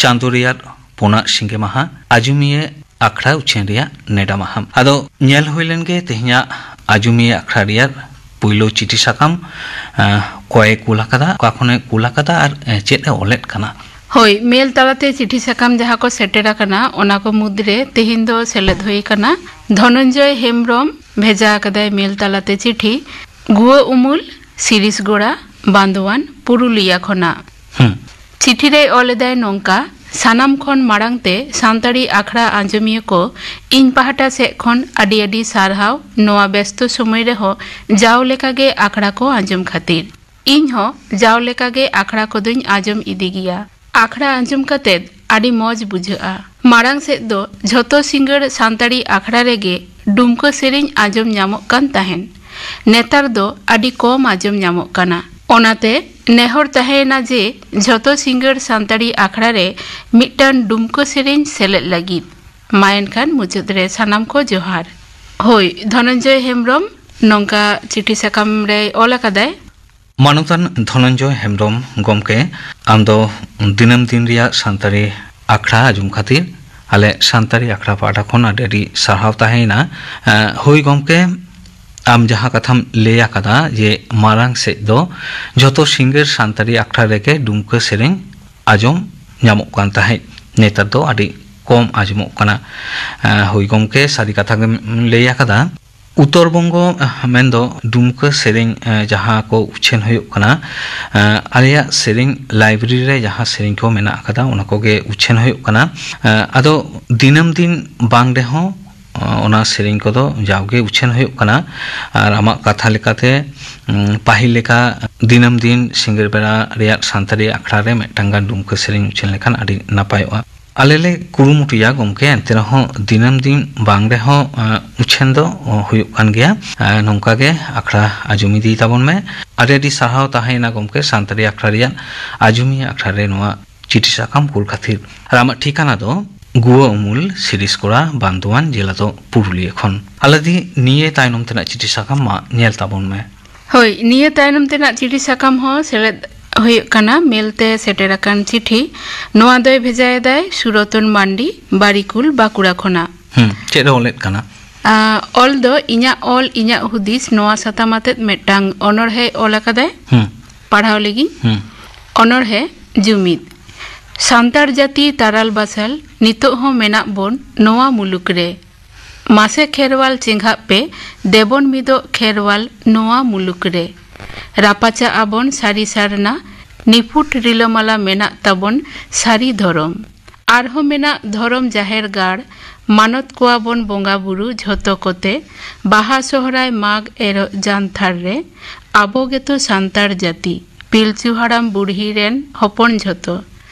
ᱪᱟᱸᱫᱚ ᱨᱮᱭᱟᱜ ᱯᱩᱱᱟᱜ ᱥᱤᱸᱜᱮ ᱢᱟᱦᱟ, ᱟᱡᱚᱢᱤᱭᱟᱹ ᱟᱠᱷᱲᱟ ᱩᱪᱷᱟᱹᱱ ᱨᱮᱭᱟᱜ ᱱᱮᱰᱟ ᱢᱟᱦᱟ᱾ ᱟᱫᱚ ᱧᱮᱞ ᱦᱩᱭ ᱞᱮᱱ ᱜᱮ ᱛᱮᱦᱮᱧᱟᱜ ᱟᱡᱚᱢᱤᱭᱟᱹ ᱟᱠᱷᱲᱟ ᱨᱮᱭᱟᱜ ᱯᱩᱭᱞᱩ ᱪᱤᱴᱷᱤ ᱥᱟᱠᱟᱢ, ᱟᱸ, ᱚᱠᱚᱭᱮ ᱠᱩᱞ ᱟᱠᱟᱫᱟ, ᱚᱠᱟ ᱠᱷᱚᱱᱮ ᱠᱩᱞ ᱟᱠᱟᱫᱟ ᱟᱨ, ᱮᱸ, ᱪᱮᱫ ᱮ ᱚᱞᱮᱫ ᱠᱟᱱᱟ? ᱦᱳᱭ, ᱢᱮᱞ ᱛᱟᱞᱟᱛᱮ ᱪᱤᱴᱷᱤ ᱥᱟᱠᱟᱢ ᱡᱟᱦᱟᱸ ᱠᱚ ᱥᱮᱴᱮᱨ ᱟᱠᱟᱱᱟ, ᱚᱱᱟ ᱠᱚ ᱢᱩᱫᱽᱨᱮ ᱛᱮᱦᱮᱧ ᱫᱚ ᱥᱮᱞᱮᱫ ᱦᱩᱭ ᱟᱠᱟᱱᱟ ᱫᱷᱚᱱᱚᱱᱡᱚᱭ ᱦᱮᱢᱵᱽᱨᱚᱢ, ᱵᱷᱮᱡᱟ ᱟᱠᱟᱫᱟᱭ ᱢᱮᱞ ᱛᱟᱞᱟᱛᱮ ᱪᱤᱴᱷᱤ, ᱜᱩᱣᱟᱹ ᱩᱢᱩᱞ, ᱥᱤᱨᱤᱥᱜᱳᱲᱟ, ᱵᱟᱸᱫᱳᱣᱟᱱ, ᱯᱩᱨᱩᱞᱤᱭᱟ ᱠᱷᱚᱱᱟᱜ᱾ ᱦᱩᱸ᱾ ᱪᱤᱴᱷᱤ ᱨᱮᱭ ᱚᱞ ᱮᱫᱟᱭ ᱱᱚᱝᱠᱟ, ᱥᱟᱱᱟᱢ ᱠᱷᱚᱱ ᱢᱟᱲᱟᱝ ᱛᱮ ᱥᱟᱱᱛᱟᱲᱤ ᱟᱠᱷᱲᱟ ᱟᱸᱡᱚᱢᱤᱭᱟᱹ ᱠᱚ, ᱤᱧ ᱯᱟᱦᱴᱟ ᱥᱮᱫ ᱠᱷᱚᱱ ᱟᱹᱰᱤ ᱟᱹᱰᱤ ᱥᱟᱨᱦᱟᱣ ᱱᱚᱣᱟ ᱵᱮᱥᱛᱚ ᱥᱚᱢᱚᱭ ᱨᱮᱦᱚᱸ ᱡᱟᱣ ᱞᱮᱠᱟᱜᱮ ᱟᱠᱷᱲᱟ ᱠᱚ ᱟᱸᱡᱚᱢ ᱠᱷᱟᱹᱛᱤᱨ᱾ ᱤᱧ ᱦᱚᱸ ᱡᱟᱣ ᱞᱮᱠᱟᱜᱮ ᱟᱠᱷᱲᱟ ᱠᱚᱫᱚᱧ ᱟᱸᱡᱚᱢ ᱤᱫᱤ ᱜᱮᱭᱟ᱾ ᱟᱠᱷᱲᱟ ᱟᱸᱡᱚᱢ ᱠᱟᱛᱮᱫ ᱟᱹᱰᱤ ᱢᱚᱡᱽ ᱵᱩᱡᱷᱟᱹᱜᱼᱟ᱾ ᱢᱟᱲᱟᱝ ᱥᱮᱫ ᱫᱚ ᱡᱷᱚᱛᱚ ᱥᱤᱸᱜᱟᱹᱲ ᱥᱟᱱᱛᱟᱲᱤ ᱟᱠᱷᱲᱟ ᱨᱮᱜᱮ ᱰᱩᱢᱠᱟᱹ ᱥᱮᱨᱮᱧ ᱟᱸᱡᱚᱢ ᱧᱟᱢᱚᱜ ᱠᱟᱱ ᱛᱟᱦᱮᱸᱱ᱾ ᱱᱮᱛᱟᱨ ᱫᱚ ᱟᱹᱰᱤ ᱠᱚᱢ ᱟᱸᱡᱚᱢ ᱧᱟᱢᱚᱜ ᱠᱟᱱᱟ᱾ ᱚᱱᱟᱛᱮ ᱱᱮᱦᱚᱨ ᱛᱟᱦᱮᱸᱭᱮᱱᱟ ᱡᱮ ᱡᱷᱚᱛᱚ ᱥᱤᱸᱜᱟᱹᱲ ᱥᱟᱱᱛᱟᱲᱤ ᱟᱠᱷᱲᱟ ᱨᱮ ᱢᱤᱫᱴᱟᱝ ᱰᱩᱢᱠᱟᱹ ᱥᱮᱨᱮᱧ ᱥᱮᱞᱮᱫ ᱞᱟᱹᱜᱤᱫ᱾ ᱢᱟ ᱮᱱᱠᱷᱟᱱ ᱢᱩᱪᱟᱹᱫ ᱨᱮ ᱥᱟᱱᱟᱢ ᱠᱚ ᱡᱚᱦᱟᱨ᱾ ᱦᱳᱭ, ᱫᱷᱚᱱᱚᱱᱡᱚᱭ ᱦᱮᱢᱵᱽᱨᱚᱢ ᱱᱚᱝᱠᱟ ᱪᱤᱴᱷᱤ ᱥᱟᱠᱟᱢ ᱨᱮᱭ ᱚᱞ ᱟᱠᱟᱫᱟᱭ᱾ ᱢᱟᱱᱚᱛᱟᱱ ᱫᱷᱚᱱᱚᱱᱡᱚᱭ ᱦᱮᱢᱵᱽᱨᱚᱢ ᱜᱚᱢᱠᱮ, ᱟᱢ ᱫᱚ ᱫᱤᱱᱟᱹᱢ ᱫᱤᱱ ᱨᱮᱭᱟᱜ ᱥᱟᱱᱛᱟᱲᱤ ᱟᱠᱷᱲᱟ ᱟᱸᱡᱚᱢ ᱠᱷᱟᱹᱛᱤᱨ ᱟᱞᱮ ᱥᱟᱱᱛᱟᱲᱤ ᱟᱠᱷᱲᱟ ᱯᱟᱦᱴᱟ ᱠᱷᱚᱱ ᱟᱹᱰᱤ ᱟᱹᱰᱤ ᱥᱟᱨᱦᱟᱣ ᱛᱟᱦᱮᱸᱭᱮᱱᱟ᱾ ᱮᱸ, ᱦᱳᱭ ᱜᱚᱢᱠᱮ, ᱟᱢ ᱡᱟᱦᱟᱸ ᱠᱟᱛᱷᱟᱢ ᱞᱟᱹᱭ ᱟᱠᱟᱫᱟ ᱡᱮ ᱢᱟᱲᱟᱝ ᱥᱮᱫ ᱫᱚ ᱡᱷᱚᱛᱚ ᱥᱤᱸᱜᱟᱹᱲ ᱥᱟᱱᱛᱟᱲᱤ ᱟᱠᱷᱲᱟ ᱨᱮᱜᱮ ᱰᱩᱢᱠᱟᱹ ᱥᱮᱨᱮᱧ ᱟᱸᱡᱚᱢ ᱧᱟᱢᱚᱜ ᱠᱟᱱ ᱛᱟᱦᱮᱸᱫ, ᱱᱮᱛᱟᱨ ᱫᱚ ᱟᱹᱰᱤ ᱠᱚᱢ ᱟᱸᱡᱚᱢᱚᱜ ᱠᱟᱱᱟ᱾ ᱮᱸ, ᱦᱳᱭ ᱜᱚᱢᱠᱮ, ᱥᱟᱹᱨᱤ ᱠᱟᱛᱷᱟ ᱜᱮᱢ ᱞᱟᱹᱭ ᱟᱠᱟᱫᱟ᱾ ᱩᱛᱛᱚᱨ ᱵᱚᱝᱜᱚ, ᱮᱸ, ᱢᱮᱱᱫᱚ ᱰᱩᱢᱠᱟᱹ ᱥᱮᱨᱮᱧ, ᱮᱸ, ᱡᱟᱦᱟᱸ ᱠᱚ ᱩᱪᱷᱟᱹᱱ ᱦᱩᱭᱩᱜ ᱠᱟᱱᱟ, ᱮᱸ, ᱟᱞᱮᱭᱟᱜ ᱥᱮᱨᱮᱧ ᱞᱟᱭᱵᱨᱮᱨᱤ ᱨᱮ ᱡᱟᱦᱟᱸ ᱥᱮᱨᱮᱧ ᱠᱚ ᱢᱮᱱᱟᱜ ᱟᱠᱟᱫᱟ, ᱚᱱᱟ ᱠᱚᱜᱮ ᱩᱪᱷᱟᱹᱱ ᱦᱩᱭᱩᱜ ᱠᱟᱱᱟ᱾ ᱮᱸ, ᱟᱫᱚ ᱫᱤᱱᱟᱹᱢ ᱫᱤᱱ ᱵᱟᱝ ᱨᱮᱦᱚᱸ, ᱮᱸ, ᱚᱱᱟ ᱥᱮᱨᱮᱧ ᱠᱚᱫᱚ ᱡᱟᱣᱜᱮ ᱩᱪᱷᱟᱹᱱ ᱦᱩᱭᱩᱜ ᱠᱟᱱᱟ᱾ ᱟᱨ ᱟᱢᱟᱜ ᱠᱟᱛᱷᱟ ᱞᱮᱠᱟᱛᱮ, ᱩᱸ, ᱯᱟᱹᱦᱤᱞ ᱞᱮᱠᱟ ᱫᱤᱱᱟᱹᱢ ᱫᱤᱱ ᱥᱤᱸᱜᱟᱹᱲ ᱵᱮᱲᱟ ᱨᱮᱭᱟᱜ ᱥᱟᱱᱛᱟᱲᱤ ᱟᱠᱷᱲᱟ ᱨᱮ ᱢᱤᱫᱴᱟᱝ ᱜᱟᱱ ᱰᱩᱢᱠᱟᱹ ᱥᱮᱨᱮᱧ ᱩᱪᱷᱟᱹᱱ ᱞᱮᱠᱷᱟᱱ ᱟᱹᱰᱤ ᱱᱟᱯᱟᱭᱚᱜᱼᱟ᱾ ᱟᱞᱮ ᱞᱮ ᱠᱩᱨᱩᱢᱩᱴᱩᱭᱟ ᱜᱚᱢᱠᱮ, ᱮᱱᱛᱮ ᱨᱮᱦᱚᱸ ᱫᱤᱱᱟᱹᱢ ᱫᱤᱱ ᱵᱟᱝ ᱨᱮᱦᱚᱸ, ᱮᱸ, ᱩᱪᱷᱟᱹᱱ ᱫᱚ, ᱚ, ᱦᱩᱭᱩᱜ ᱠᱟᱱ ᱜᱮᱭᱟ᱾ ᱮᱸ, ᱱᱚᱝᱠᱟ ᱜᱮ ᱟᱠᱷᱲᱟ ᱟᱸᱡᱚᱢ ᱤᱫᱤᱭ ᱛᱟᱵᱚᱱ ᱢᱮ᱾ ᱟᱹᱰᱤ ᱟᱹᱰᱤ ᱥᱟᱨᱦᱟᱣ ᱛᱟᱦᱮᱸᱭᱮᱱᱟ ᱜᱚᱢᱠᱮ, ᱥᱟᱱᱛᱟᱲᱤ ᱟᱠᱷᱲᱟ ᱨᱮᱭᱟᱜ ᱟᱸᱡᱚᱢᱤᱭᱟᱹ ᱟᱠᱷᱲᱟ ᱨᱮ ᱱᱚᱣᱟ ᱪᱤᱴᱷᱤ ᱥᱟᱠᱟᱢ ᱠᱩᱞ ᱠᱷᱟᱹᱛᱤᱨ᱾ ᱟᱨ ᱟᱢᱟᱜ ᱴᱷᱤᱠᱟᱹᱱᱟ ᱫᱚ ᱜᱩᱣᱟᱹ ᱩᱢᱩᱞ, ᱥᱤᱨᱤᱥᱠᱚᱲᱟ, ᱵᱟᱱᱫᱳᱣᱟᱱ, ᱡᱮᱞᱟ ᱫᱚ ᱯᱩᱨᱩᱞᱤᱭᱟᱹ ᱠᱷᱚᱱ᱾ ᱟᱞᱮ ᱫᱤ ᱱᱤᱭᱟᱹ ᱛᱟᱭᱱᱚᱢ ᱛᱮᱱᱟᱜ ᱪᱤᱴᱷᱤ ᱥᱟᱠᱟᱢ ᱢᱟ ᱧᱮᱞ ᱛᱟᱵᱚᱱ ᱢᱮ᱾ ᱦᱳᱭ, ᱱᱤᱭᱟᱹ ᱛᱟᱭᱱᱚᱢ ᱛᱮᱱᱟᱜ ᱪᱤᱴᱷᱤ ᱥᱟᱠᱟᱢ ᱦᱚᱸ ᱥᱮᱞᱮᱫ ᱦᱩᱭᱩᱜ ᱠᱟᱱᱟ ᱢᱮᱞ ᱛᱮ ᱥᱮᱴᱮᱨ ᱟᱠᱟᱱ ᱪᱤᱴᱷᱤ᱾ ᱱᱚᱣᱟ ᱫᱚᱭ ᱵᱷᱮᱡᱟᱭᱮᱫᱟᱭ ᱥᱩᱨᱚᱛᱚᱱ ᱢᱟᱱᱰᱤ, ᱵᱟᱨᱤᱠᱩᱞ, ᱵᱟᱸᱠᱩᱲᱟ ᱠᱷᱚᱱᱟᱜ᱾ ᱦᱩᱸ, ᱪᱮᱫ ᱮ ᱚᱞᱮᱫ ᱠᱟᱱᱟ? ᱟ, ᱚᱞ ᱫᱚ ᱤᱧᱟᱹᱜ ᱚᱞ, ᱤᱧᱟᱹᱜ ᱦᱩᱫᱤᱥ ᱱᱚᱣᱟ ᱥᱟᱛᱟᱢ ᱟᱛᱮᱫ ᱢᱤᱫᱴᱟᱝ ᱚᱱᱚᱬᱦᱮ ᱚᱞ ᱟᱠᱟᱫᱟᱭ᱾ ᱦᱩᱸ᱾ ᱯᱟᱲᱦᱟᱣ ᱞᱮᱜᱤᱧ᱾ ᱦᱩᱸ᱾ ᱚᱱᱚᱬᱦᱮ ᱡᱩᱢᱤᱫ᱾ ᱥᱟᱱᱛᱟᱲ ᱡᱟᱹᱛᱤ ᱛᱟᱨᱟᱞ ᱵᱟᱥᱟᱞ ᱱᱤᱛᱚᱜ ᱦᱚᱸ ᱢᱮᱱᱟᱜ ᱵᱚᱱ ᱱᱚᱣᱟ ᱢᱩᱞᱩᱠ ᱨᱮ᱾ ᱢᱟᱥᱮ ᱠᱷᱮᱨᱣᱟᱞ ᱪᱮᱸᱜᱷᱟᱜ ᱯᱮ, ᱫᱮᱵᱚᱱ ᱢᱤᱫᱚᱜ ᱠᱷᱮᱨᱣᱟᱞ ᱱᱚᱣᱟ ᱢᱩᱞᱩᱠ ᱨᱮ᱾ ᱨᱟᱯᱟᱪᱟᱜ ᱟᱵᱚᱱ ᱥᱟᱹᱨᱤ ᱥᱟᱨᱱᱟ, ᱱᱤᱯᱷᱩᱴ ᱨᱤᱞᱟᱹᱢᱟᱞᱟ ᱢᱮᱱᱟᱜ ᱛᱟᱵᱚᱱ ᱥᱟᱹᱨᱤ ᱫᱷᱚᱨᱚᱢ᱾ ᱟᱨᱦᱚᱸ ᱢᱮᱱᱟᱜ ᱫᱷᱚᱨᱚᱢ ᱡᱟᱦᱮᱨ ᱜᱟᱲ, ᱢᱟᱱᱚᱛ ᱠᱚᱣᱟ ᱵᱚᱱ ᱵᱚᱸᱜᱟ ᱵᱩᱨᱩ ᱡᱷᱚᱛᱚ ᱠᱚᱛᱮ᱾ ᱵᱟᱦᱟ ᱥᱚᱦᱨᱟᱭ ᱢᱟᱜᱽ ᱮᱨᱚᱜ ᱡᱟᱱᱛᱷᱟᱲ ᱨᱮ ᱟᱵᱚ ᱜᱮᱛᱚ ᱥᱟᱱᱛᱟᱲ ᱡᱟᱹᱛᱤ᱾ ᱯᱤᱞᱪᱩ ᱦᱟᱲᱟᱢ ᱵᱩᱲᱦᱤ ᱨᱮᱱ ᱦᱚᱯᱚᱱ ᱡᱷᱚᱛᱚ᱾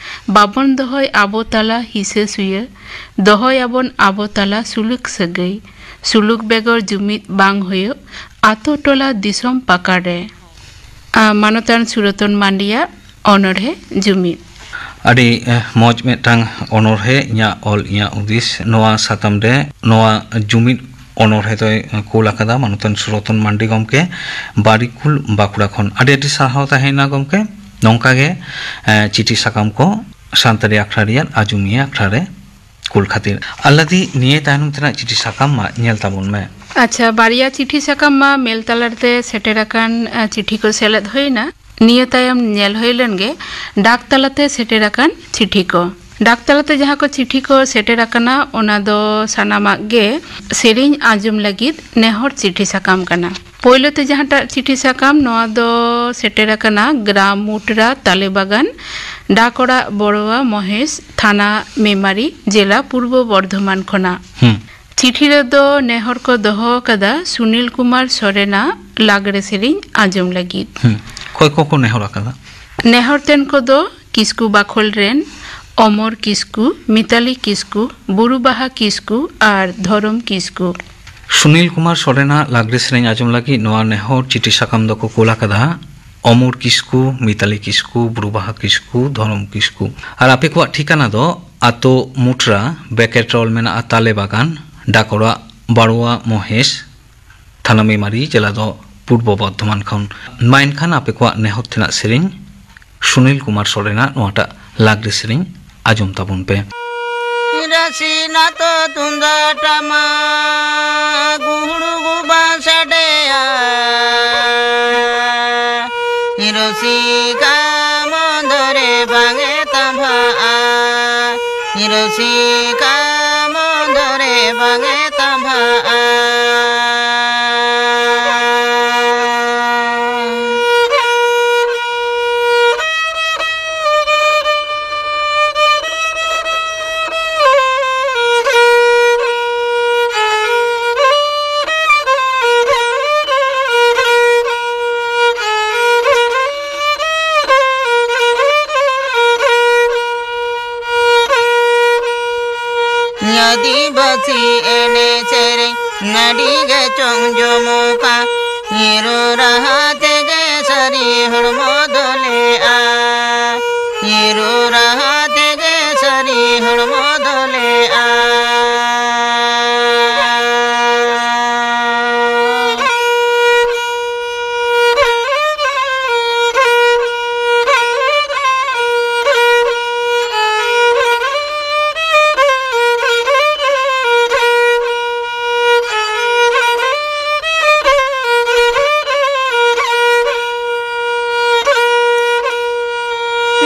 ᱵᱟᱵᱚᱱ ᱫᱚᱦᱚᱭ ᱟᱵᱚ ᱛᱟᱞᱟ ᱦᱤᱥᱟᱹ ᱥᱩᱭᱟᱹ᱾ ᱫᱚᱦᱚᱭᱟᱵᱚᱱ ᱟᱵᱚ ᱛᱟᱞᱟ ᱥᱩᱞᱩᱠ ᱥᱟᱹᱜᱟᱹᱭ᱾ ᱥᱩᱞᱩᱠ ᱵᱮᱜᱚᱨ ᱡᱩᱢᱤᱫ ᱵᱟᱝ ᱦᱩᱭᱩᱜ ᱟᱛᱳ ᱴᱚᱞᱟ ᱫᱤᱥᱚᱢ ᱯᱟᱠᱟᱲ ᱨᱮ᱾ ᱟ, ᱢᱟᱱᱚᱛᱟᱱ ᱥᱩᱨᱚᱛᱚᱱ ᱢᱟᱱᱰᱤᱭᱟᱜ ᱚᱱᱚᱬᱦᱮ ᱡᱩᱢᱤᱫ᱾ ᱟᱹᱰᱤ, ᱮ, ᱢᱚᱡᱽ ᱢᱤᱫᱴᱟᱝ ᱚᱱᱚᱬᱦᱮ, ᱤᱧᱟᱹᱜ ᱚᱞ ᱤᱧᱟᱹᱜ ᱦᱩᱫᱤᱥ᱾ ᱱᱚᱣᱟ ᱥᱟᱛᱟᱢ ᱨᱮ ᱱᱚᱣᱟ ᱡᱩᱢᱤᱫ ᱚᱱᱚᱬᱦᱮ ᱫᱚᱭ ᱠᱩᱞ ᱟᱠᱟᱫᱟ ᱢᱟᱱᱚᱛᱟᱱ ᱥᱩᱨᱚᱛᱚᱱ ᱢᱟᱱᱰᱤ ᱜᱚᱢᱠᱮ, ᱵᱟᱨᱤᱠᱩᱞ, ᱵᱟᱸᱠᱩᱲᱟ ᱠᱷᱚᱱ᱾ ᱟᱹᱰᱤ ᱟᱹᱰᱤ ᱥᱟᱨᱦᱟᱣ ᱛᱟᱦᱮᱸᱭᱮᱱᱟ ᱜᱚᱢᱠᱮ᱾ ᱱᱚᱝᱠᱟ ᱜᱮ, ᱮ, ᱪᱤᱴᱷᱤ ᱥᱟᱠᱟᱢ ᱠᱚ ᱥᱟᱱᱛᱟᱲᱤ ᱟᱠᱷᱲᱟ ᱨᱮᱭᱟᱜ ᱟᱡᱚᱢᱤᱭᱟᱹ ᱟᱠᱷᱲᱟ ᱨᱮ ᱠᱩᱞ ᱠᱷᱟᱹᱛᱤᱨ᱾ ᱟᱞᱞᱟᱫᱤ, ᱱᱤᱭᱟᱹ ᱛᱟᱭᱱᱚᱢ ᱛᱮᱱᱟᱜ ᱪᱤᱴᱷᱤ ᱥᱟᱠᱟᱢ ᱢᱟ ᱧᱮᱞ ᱛᱟᱵᱚᱱ ᱢᱮ᱾ ᱟᱪᱪᱷᱟ, ᱵᱟᱨᱭᱟ ᱪᱤᱴᱷᱤ ᱥᱟᱠᱟᱢ ᱢᱟ ᱢᱮᱞ ᱛᱟᱞᱟᱛᱮ ᱥᱮᱴᱮᱨ ᱟᱠᱟᱱ, ᱟ, ᱪᱤᱴᱷᱤ ᱠᱚ ᱥᱮᱞᱮᱫ ᱦᱩᱭᱱᱟ᱾ ᱱᱤᱭᱟᱹ ᱛᱟᱭᱚᱢ ᱧᱮᱞ ᱦᱩᱭ ᱞᱮᱱ ᱜᱮ ᱰᱟᱠ ᱛᱟᱞᱟᱛᱮ ᱥᱮᱴᱮᱨ ᱟᱠᱟᱱ ᱪᱤᱴᱷᱤ ᱠᱚ᱾ ᱰᱟᱠ ᱛᱟᱞᱟᱛᱮ ᱡᱟᱦᱟᱸ ᱠᱚ ᱪᱤᱴᱷᱤ ᱠᱚ ᱥᱮᱴᱮᱨ ᱟᱠᱟᱱᱟ, ᱚᱱᱟ ᱫᱚ ᱥᱟᱱᱟᱢᱟᱜ ᱜᱮ ᱥᱮᱨᱮᱧ ᱟᱸᱡᱚᱢ ᱞᱟᱹᱜᱤᱫ ᱱᱮᱦᱚᱨ ᱪᱤᱴᱷᱤ ᱥᱟᱠᱟᱢ ᱠᱟᱱᱟ᱾ ᱯᱳᱭᱞᱳ ᱛᱮ ᱡᱟᱦᱟᱸᱴᱟᱜ ᱪᱤᱴᱷᱤ ᱥᱟᱠᱟᱢ, ᱱᱚᱣᱟ ᱫᱚ ᱥᱮᱴᱮᱨ ᱟᱠᱟᱱᱟ ᱜᱨᱟᱢ ᱢᱩᱴᱨᱟ, ᱛᱟᱞᱮ ᱵᱟᱜᱟᱱ, ᱰᱟᱠ ᱚᱲᱟᱜ ᱵᱚᱲᱣᱟ ᱢᱚᱦᱮᱥ, ᱛᱷᱟᱱᱟ ᱢᱮᱢᱟᱨᱤ, ᱡᱮᱞᱟ ᱯᱩᱨᱵᱚ ᱵᱚᱨᱫᱷᱚᱢᱟᱱ ᱠᱷᱚᱱᱟᱜ᱾ ᱦᱩᱸ᱾ ᱪᱤᱴᱷᱤ ᱨᱮᱫᱚ ᱱᱮᱦᱚᱨ ᱠᱚ ᱫᱚᱦᱚ ᱟᱠᱟᱫᱟ ᱥᱩᱱᱤᱞ ᱠᱩᱢᱟᱨ ᱥᱚᱨᱮᱱᱟᱜ ᱞᱟᱜᱽᱲᱮ ᱥᱮᱨᱮᱧ ᱟᱸᱡᱚᱢ ᱞᱟᱹᱜᱤᱫ᱾ ᱦᱩᱸ᱾ ᱚᱠᱚᱭ ᱠᱚᱠᱚ ᱱᱮᱦᱚᱨ ᱟᱠᱟᱫᱟ? ᱱᱮᱦᱚᱨ ᱛᱮᱱ ᱠᱚᱫᱚ ᱠᱤᱥᱠᱩ ᱵᱟᱠᱷᱳᱞ ᱨᱮᱱ ᱚᱢᱚᱨ ᱠᱤᱥᱠᱩ, ᱢᱤᱛᱟᱞᱤ ᱠᱤᱥᱠᱩ, ᱵᱩᱨᱩ ᱵᱟᱦᱟ ᱠᱤᱥᱠᱩ ᱟᱨ ᱫᱷᱚᱨᱚᱢ ᱠᱤᱥᱠᱩ᱾ ᱥᱩᱱᱤᱞ ᱠᱩᱢᱟᱨ ᱥᱚᱨᱮᱱᱟᱜ ᱞᱟᱜᱽᱲᱮ ᱥᱮᱨᱮᱧ ᱟᱸᱡᱚᱢ ᱞᱟᱹᱜᱤᱫ ᱱᱚᱣᱟ ᱱᱮᱦᱚᱨ ᱪᱤᱴᱷᱤ ᱥᱟᱠᱟᱢ ᱫᱚᱠᱚ ᱠᱩᱞ ᱟᱠᱟᱫᱟ ᱚᱢᱚᱨ ᱠᱤᱥᱠᱩ, ᱢᱤᱛᱟᱞᱤ ᱠᱤᱥᱠᱩ, ᱵᱩᱨᱩ ᱵᱟᱦᱟ ᱠᱤᱥᱠᱩ, ᱫᱷᱚᱨᱚᱢ ᱠᱤᱥᱠᱩ᱾ ᱟᱨ ᱟᱯᱮ ᱠᱚᱣᱟᱜ ᱴᱷᱤᱠᱟᱱᱟ ᱫᱚ ᱟᱛᱳ ᱢᱩᱴᱨᱟ, ᱵᱮᱠᱮᱴ ᱨᱳᱞ ᱢᱮᱱᱟᱜᱼᱟ ᱛᱟᱞᱮ ᱵᱟᱜᱟᱱ, ᱰᱟᱠ ᱚᱲᱟᱜ ᱵᱟᱲᱩᱣᱟ ᱢᱚᱦᱮᱥ, ᱛᱷᱟᱱᱟ ᱢᱮᱢᱟᱨᱤ, ᱡᱮᱞᱟ ᱫᱚ ᱯᱩᱨᱵᱚ ᱵᱚᱨᱫᱷᱚᱢᱟᱱ ᱠᱷᱚᱱ᱾ ᱢᱟ ᱮᱱᱠᱷᱟᱱ ᱟᱯᱮ ᱠᱚᱣᱟᱜ ᱱᱮᱦᱚᱨ ᱛᱮᱱᱟᱜ ᱥᱮᱨᱮᱧ ᱥᱩᱱᱤᱞ ᱠᱩᱢᱟᱨ ᱥᱚᱨᱮᱱᱟᱜ ᱱᱚᱣᱟᱴᱟᱜ ᱞᱟᱜᱽᱲᱮ ᱥᱮᱨᱮᱧ ᱟᱸᱡᱚᱢ ᱛᱟᱵᱚᱱ ᱯᱮ᱾ ᱨᱟᱥᱤᱱᱟᱛᱚ ᱛᱩᱢᱫᱟᱜ ᱴᱟᱢᱟᱠ ᱜᱩᱦᱩᱲᱩ ᱜᱩᱵᱟ ᱥᱟᱰᱮᱭᱟ᱾ ᱨᱚᱥᱤᱠᱟ ᱢᱚᱱᱫᱚᱨᱮ ᱵᱟᱝᱮ ᱛᱟᱢᱵᱷᱟᱜᱼᱟ᱾ ᱨᱚᱥᱤᱠᱟ ᱢᱚᱱᱫᱚᱨᱮ ᱵᱟᱝᱮ ᱛᱟᱢᱵᱷᱟᱜᱼᱟ᱾ ᱟᱹᱫᱤᱵᱟᱹᱥᱤ ᱮᱱᱮᱡ ᱥᱮᱨᱮᱧ ᱱᱟᱹᱰᱤ ᱜᱮ ᱪᱚᱝ ᱡᱚᱢᱚᱠᱟ᱾ ᱧᱤᱨᱩ ᱨᱟᱦᱟ ᱛᱮᱜᱮ ᱥᱟᱹᱨᱤ ᱦᱚᱲᱢᱚ ᱫᱚᱞᱮᱜᱼᱟ᱾ ᱧᱤᱨᱩ ᱨᱟᱦᱟ ᱛᱮᱜᱮ ᱥᱟᱹᱨᱤ ᱦᱚᱲᱢᱚ ᱫᱚᱞᱮᱜᱼᱟ᱾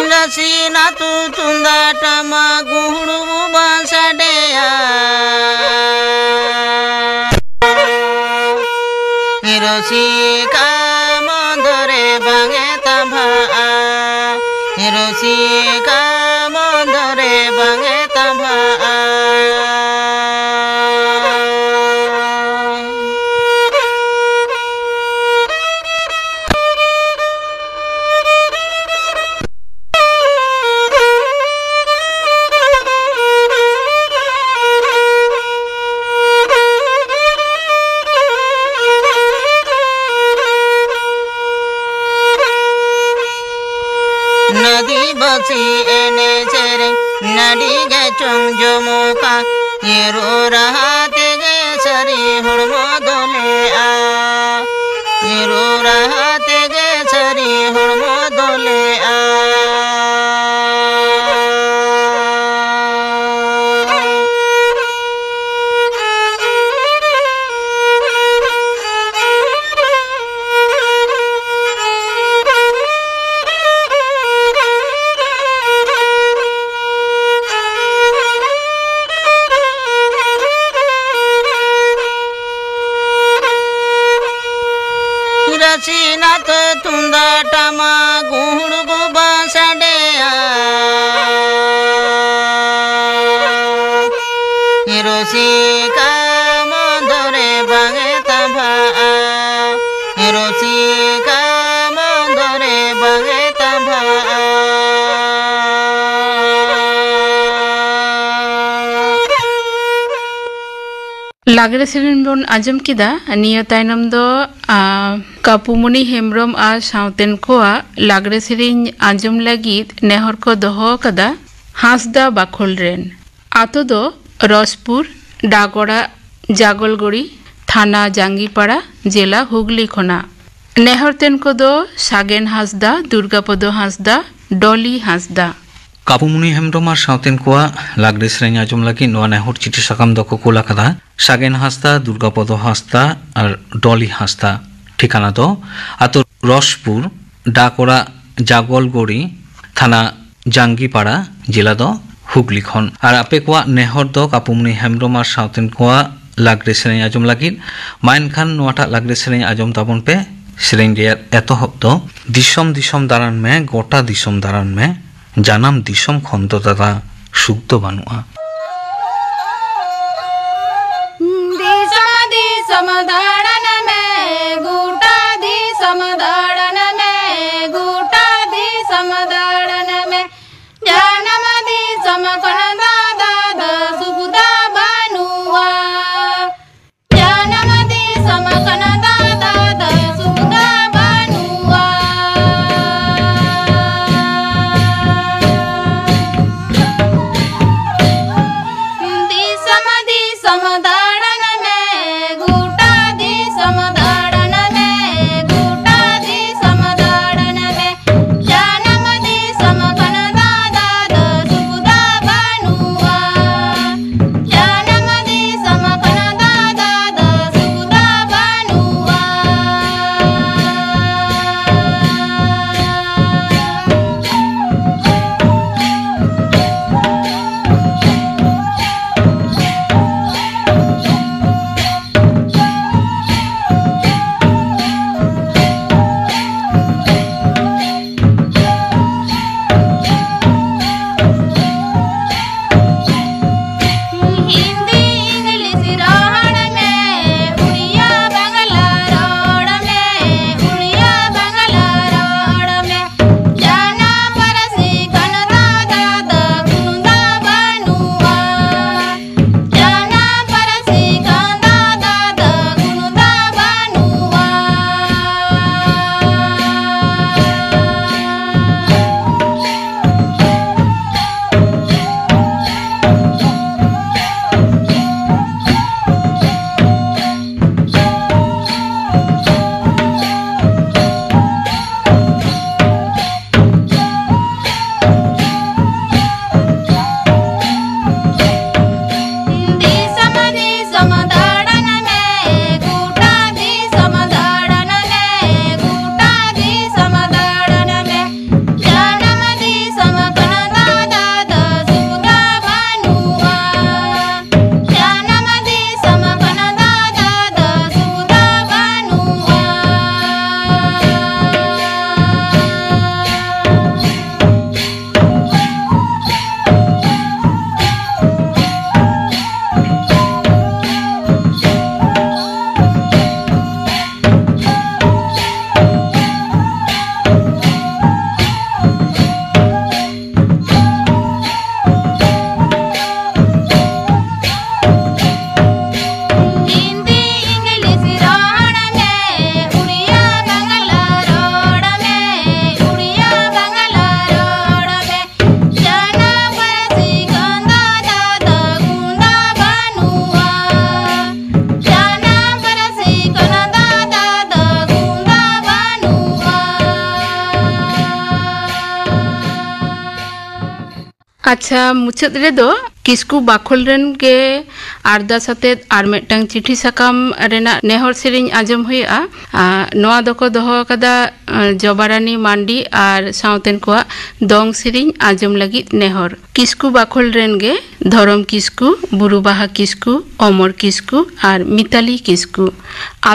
ᱨᱟᱥᱤᱱᱟᱛᱚ ᱛᱩᱢᱫᱟᱜ ᱴᱟᱢᱟᱠ ᱜᱩᱦᱩᱲᱩ ᱵᱩᱵᱟ ᱥᱟᱰᱮᱭᱟ᱾ ᱨᱚᱥᱤᱠᱟ ᱢᱚᱱᱫᱚᱨᱮ ᱵᱟᱝᱮ ᱛᱟᱢᱵᱷᱟᱜᱼᱟ᱾ ᱨᱚᱥᱤᱠᱟ ᱢᱚᱱᱫᱚᱨᱮ ᱵᱟᱝᱮ ᱛᱟᱢᱵᱷᱟᱜᱼᱟ᱾ ᱟᱹᱫᱤᱵᱟᱹᱥᱤ ᱮᱱᱮᱡ ᱥᱮᱨᱮᱧ ᱱᱟᱹᱰᱤ ᱜᱮ ᱪᱚᱝ ᱡᱚᱢᱚᱠᱟ᱾ ᱧᱤᱨᱩ ᱨᱟᱦᱟ ᱛᱮᱜᱮ ᱥᱟᱹᱨᱤ ᱦᱚᱲᱢᱚ ᱫᱚᱞᱮᱜᱼᱟ᱾ ᱧᱤᱨᱩ ᱨᱟᱦᱟ ᱛᱮᱜᱮ ᱥᱟᱹᱨᱤ ᱦᱚᱲᱢᱚ ᱫᱚᱞᱮᱜᱼᱟ᱾ ᱴᱟᱢᱟᱠ ᱜᱩᱦᱩᱲ ᱜᱩᱵᱟᱹ ᱥᱟᱰᱮᱭᱟ᱾ ᱨᱩᱥᱤᱠᱟ ᱢᱚᱱᱫᱚᱨᱮ ᱵᱟᱝᱮ ᱛᱟᱸᱵᱷᱟᱜᱼᱟ᱾ ᱨᱩᱥᱤᱠᱟ ᱢᱚᱱᱫᱚᱨᱮ ᱵᱟᱝᱮ ᱛᱟᱸᱵᱷᱟᱜᱼᱟ᱾ ᱞᱟᱜᱽᱲᱮ ᱥᱮᱨᱮᱧ ᱵᱚᱱ ᱟᱸᱡᱚᱢ ᱠᱮᱫᱟ᱾ ᱱᱤᱭᱟᱹ ᱛᱟᱭᱱᱚᱢ ᱫᱚ, ᱟ, ᱠᱟᱯᱩᱢᱩᱱᱤ ᱦᱮᱢᱵᱨᱚᱢ ᱟᱨ ᱥᱟᱶᱛᱮᱱ ᱠᱚᱣᱟᱜ ᱞᱟᱜᱽᱲᱮ ᱥᱮᱨᱮᱧ ᱟᱸᱡᱚᱢ ᱞᱟᱹᱜᱤᱫ ᱱᱮᱦᱚᱨ ᱠᱚ ᱫᱚᱦᱚ ᱟᱠᱟᱫᱟ ᱦᱟᱸᱥᱫᱟ ᱵᱟᱠᱷᱳᱞ ᱨᱮᱱ᱾ ᱟᱛᱳ ᱫᱚ ᱨᱚᱥᱯᱩᱨ, ᱰᱟᱠ ᱚᱲᱟᱜ, ᱡᱟᱜᱚᱞᱜᱚᱲᱤ, ᱛᱷᱟᱱᱟ ᱡᱟᱝᱜᱤᱯᱟᱲᱟ, ᱡᱮᱞᱟ ᱦᱩᱜᱽᱞᱤ ᱠᱷᱚᱱᱟᱜ᱾ ᱱᱮᱦᱚᱨ ᱛᱮᱱ ᱠᱚᱫᱚ ᱥᱟᱜᱮᱱ ᱦᱟᱸᱥᱫᱟ, ᱫᱩᱨᱜᱟᱯᱚᱫᱚ ᱦᱟᱸᱥᱫᱟ, ᱰᱚᱞᱤ ᱦᱟᱸᱥᱫᱟ᱾ ᱠᱟᱯᱩᱢᱩᱱᱤ ᱦᱮᱢᱵᱨᱚᱢ ᱟᱨ ᱥᱟᱶᱛᱮᱱ ᱠᱚᱣᱟᱜ ᱞᱟᱜᱽᱲᱮ ᱥᱮᱨᱮᱧ ᱟᱸᱡᱚᱢ ᱞᱟᱹᱜᱤᱫ ᱱᱚᱣᱟ ᱱᱮᱦᱚᱨ ᱪᱤᱴᱷᱤ ᱥᱟᱠᱟᱢ ᱫᱚᱠᱚ ᱠᱩᱞ ᱟᱠᱟᱫᱟ ᱥᱟᱜᱮᱱ ᱦᱟᱸᱥᱫᱟ, ᱫᱩᱨᱜᱟᱯᱚᱫᱚ ᱦᱟᱸᱥᱫᱟ ᱟᱨ ᱰᱚᱞᱤ ᱦᱟᱸᱥᱫᱟ᱾ ᱴᱷᱤᱠᱟᱱᱟ ᱫᱚ ᱟᱛᱳ ᱨᱚᱥᱯᱩᱨ, ᱰᱟᱠ ᱚᱲᱟᱜ ᱡᱟᱜᱚᱞᱜᱚᱲᱤ, ᱛᱷᱟᱱᱟ ᱡᱟᱝᱜᱤᱯᱟᱲᱟ, ᱡᱮᱞᱟ ᱫᱚ ᱦᱩᱜᱽᱞᱤ ᱠᱷᱚᱱ᱾ ᱟᱨ ᱟᱯᱮ ᱠᱚᱣᱟᱜ ᱱᱮᱦᱚᱨ ᱫᱚ ᱠᱟᱯᱩᱢᱩᱱᱤ ᱦᱮᱢᱵᱨᱚᱢ ᱟᱨ ᱥᱟᱶᱛᱮᱱ ᱠᱚᱣᱟᱜ ᱞᱟᱜᱽᱲᱮ ᱥᱮᱨᱮᱧ ᱟᱸᱡᱚᱢ ᱞᱟᱹᱜᱤᱫ᱾ ᱢᱟ ᱮᱱᱠᱷᱟᱱ ᱱᱚᱣᱟᱴᱟᱜ ᱞᱟᱜᱽᱲᱮ ᱥᱮᱨᱮᱧ ᱟᱸᱡᱚᱢ ᱛᱟᱵᱚᱱ ᱯᱮ᱾ ᱥᱮᱨᱮᱧ ᱨᱮᱭᱟᱜ ᱮᱛᱚᱦᱚᱵ ᱫᱚ: ᱫᱤᱥᱚᱢ ᱫᱤᱥᱚᱢ ᱫᱟᱬᱟᱱ ᱢᱮ, ᱜᱚᱴᱟ ᱫᱤᱥᱚᱢ ᱫᱟᱬᱟᱱ ᱢᱮ, ᱡᱟᱱᱟᱢ ᱫᱤᱥᱚᱢ ᱠᱷᱚᱱ ᱫᱚ ᱫᱟᱫᱟ ᱥᱩᱠ ᱫᱚ ᱵᱟᱹᱱᱩᱜᱼᱟ᱾ ᱫᱤᱥᱚᱢ ᱫᱤᱥᱚᱢ ᱫᱟᱬᱟᱱ ᱢᱮ, ᱜᱚᱴᱟ ᱫᱤᱥᱚᱢ ᱫᱟᱬᱟᱱ ᱢᱮ, ᱜᱚᱴᱟ ᱫᱤᱥᱚᱢ ᱫᱟᱬᱟᱱ ᱢᱮ᱾ ᱡᱟᱱᱟᱢ ᱫᱤᱥᱚᱢ ᱠᱷᱚᱱ ᱫᱟᱫᱟ ᱫᱚ ᱥᱩᱠ ᱫᱚ ᱵᱟᱹᱱᱩᱜᱼᱟ᱾ ᱡᱟᱱᱟᱢ ᱫᱤᱥᱚᱢ ᱠᱷᱚᱱ ᱫᱟᱫᱟ ᱫᱚ ᱥᱩᱠ ᱫᱚ ᱵᱟᱹᱱᱩᱜᱼᱟ᱾ ᱫᱤᱥᱚᱢ ᱫᱤᱥᱚᱢ ᱫᱟᱬᱟᱱ ᱢᱮ, ᱜᱚᱴᱟ ᱫᱤᱥᱚᱢ ᱫᱟᱬᱟᱱ ᱢᱮ, ᱜᱚᱴᱟ ᱟᱪᱪᱷᱟ, ᱢᱩᱪᱟᱹᱫ ᱨᱮᱫᱚ ᱠᱤᱥᱠᱩ ᱵᱟᱠᱷᱳᱞ ᱨᱮᱱ ᱜᱮ ᱟᱨᱫᱟᱥ ᱟᱛᱮᱫ ᱟᱨ ᱢᱤᱫᱴᱟᱝ ᱪᱤᱴᱷᱤ ᱥᱟᱠᱟᱢ ᱨᱮᱱᱟᱜ ᱱᱮᱦᱚᱨ ᱥᱮᱨᱮᱧ ᱟᱸᱡᱚᱢ ᱦᱩᱭᱩᱜᱼᱟ᱾ ᱟᱨ ᱱᱚᱣᱟ ᱫᱚᱠᱚ ᱫᱚᱦᱚ ᱟᱠᱟᱫᱟ, ᱟᱨ, ᱡᱚᱵᱟᱨᱟᱱᱤ ᱢᱟᱱᱰᱤ ᱟᱨ ᱥᱟᱶᱛᱮᱱ ᱠᱚᱣᱟᱜ ᱫᱚᱝ ᱥᱮᱨᱮᱧ ᱟᱸᱡᱚᱢ ᱞᱟᱹᱜᱤᱫ ᱱᱮᱦᱚᱨ᱾ ᱠᱤᱥᱠᱩ ᱵᱟᱠᱷᱳᱞ ᱨᱮᱱ ᱜᱮ ᱫᱷᱚᱨᱚᱢ ᱠᱤᱥᱠᱩ, ᱵᱩᱨᱩ ᱵᱟᱦᱟ ᱠᱤᱥᱠᱩ, ᱚᱢᱚᱨ ᱠᱤᱥᱠᱩ ᱟᱨ ᱢᱤᱛᱟᱞᱤ ᱠᱤᱥᱠᱩ᱾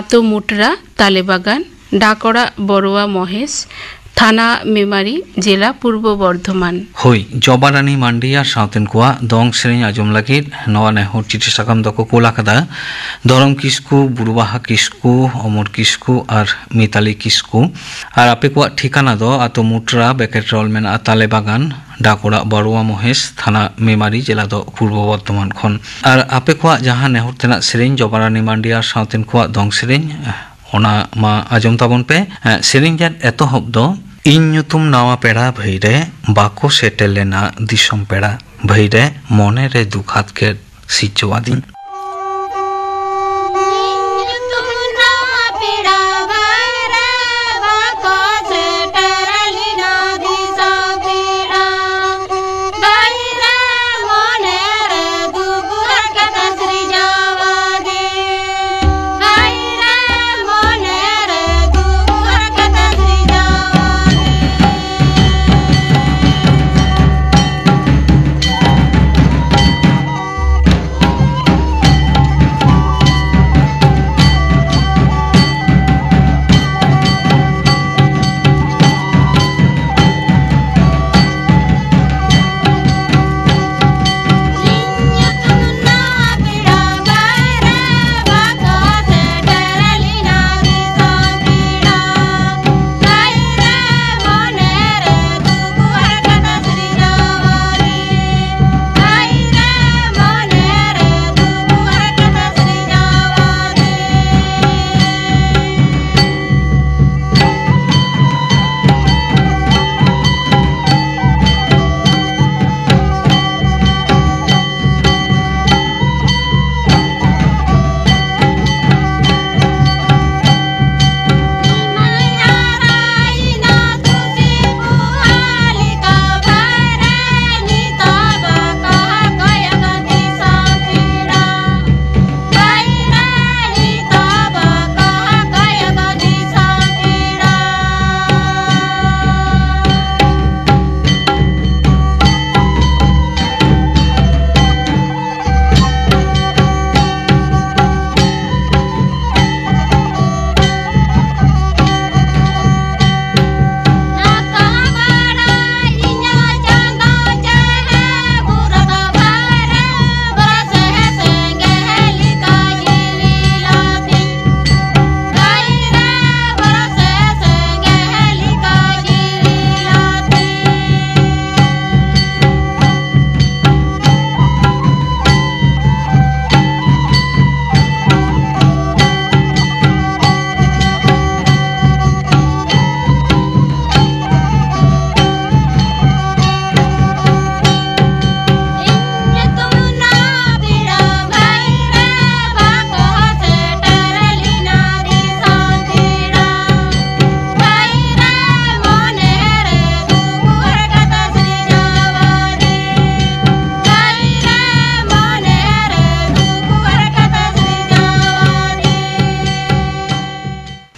ᱟᱛᱳ ᱢᱩᱴᱨᱟ, ᱛᱟᱞᱮ ᱵᱟᱜᱟᱱ, ᱰᱟᱠ ᱚᱲᱟᱜ ᱵᱚᱨᱩᱣᱟ ᱢᱚᱦᱮᱥ, ᱛᱷᱟᱱᱟ ᱢᱮᱢᱟᱨᱤ, ᱡᱮᱞᱟ ᱯᱩᱨᱵᱚ ᱵᱚᱨᱫᱷᱚᱢᱟᱱ᱾ ᱦᱳᱭ, ᱡᱚᱵᱟᱨᱟᱱᱤ ᱢᱟᱱᱰᱤ ᱟᱨ ᱥᱟᱶᱛᱮᱱ ᱠᱚᱣᱟᱜ ᱫᱚᱝ ᱥᱮᱨᱮᱧ ᱟᱸᱡᱚᱢ ᱞᱟᱹᱜᱤᱫ ᱱᱚᱣᱟ ᱱᱮᱦᱚᱨ ᱪᱤᱴᱷᱤ ᱥᱟᱠᱟᱢ ᱫᱚᱠᱚ ᱠᱳᱞ ᱟᱠᱟᱫᱟ ᱫᱷᱚᱨᱚᱢ ᱠᱤᱥᱠᱩ, ᱵᱩᱨᱩ ᱵᱟᱦᱟ ᱠᱤᱥᱠᱩ, ᱚᱢᱚᱨ ᱠᱤᱥᱠᱩ ᱟᱨ ᱢᱤᱛᱟᱞᱤ ᱠᱤᱥᱠᱩ᱾ ᱟᱨ ᱟᱯᱮ ᱠᱚᱣᱟᱜ ᱴᱷᱤᱠᱟᱱᱟ ᱫᱚ ᱟᱛᱳ ᱢᱩᱴᱨᱟ, ᱵᱮᱠᱮᱴ ᱨᱳᱞ ᱢᱮᱱᱟᱜᱼᱟ ᱛᱟᱞᱮ ᱵᱟᱜᱟᱱ, ᱰᱟᱠ ᱚᱲᱟᱜ ᱵᱟᱨᱩᱣᱟ ᱢᱚᱦᱮᱥ, ᱛᱷᱟᱱᱟ ᱢᱮᱢᱟᱨᱤ, ᱡᱮᱞᱟ ᱫᱚ ᱯᱩᱨᱵᱚ ᱵᱚᱨᱫᱷᱚᱢᱟᱱ ᱠᱷᱚᱱ᱾ ᱟᱨ ᱟᱯᱮ ᱠᱚᱣᱟᱜ ᱡᱟᱦᱟᱸ ᱱᱮᱦᱚᱨ ᱛᱮᱱᱟᱜ ᱥᱮᱨᱮᱧ, ᱡᱚᱵᱟᱨᱟᱱᱤ ᱢᱟᱱᱰᱤ ᱟᱨ ᱥᱟᱶᱛᱮᱱ ᱠᱚᱣᱟᱜ ᱫᱚᱝ ᱥᱮᱨᱮᱧ, ᱚᱱᱟ ᱢᱟ ᱟᱸᱡᱚᱢ ᱛᱟᱵᱚᱱ ᱯᱮ᱾ ᱮ, ᱥᱮᱨᱮᱧ ᱨᱮᱭᱟᱜ ᱮᱛᱚᱦᱚᱵ ᱫᱚ, ᱤᱧ ᱧᱩᱛᱩᱢ ᱱᱟᱣᱟ ᱯᱮᱲᱟ ᱵᱷᱟᱹᱭ ᱨᱮ, ᱵᱟᱠᱚ ᱥᱮᱴᱮᱨ ᱞᱮᱱᱟ ᱫᱤᱥᱚᱢ ᱯᱮᱲᱟ ᱵᱷᱟᱹᱭ ᱨᱮ, ᱢᱚᱱᱮ ᱨᱮ ᱫᱩᱠ ᱦᱟᱛᱠᱮᱨ ᱥᱤᱨᱡᱟᱹᱣᱟᱫᱤᱧ᱾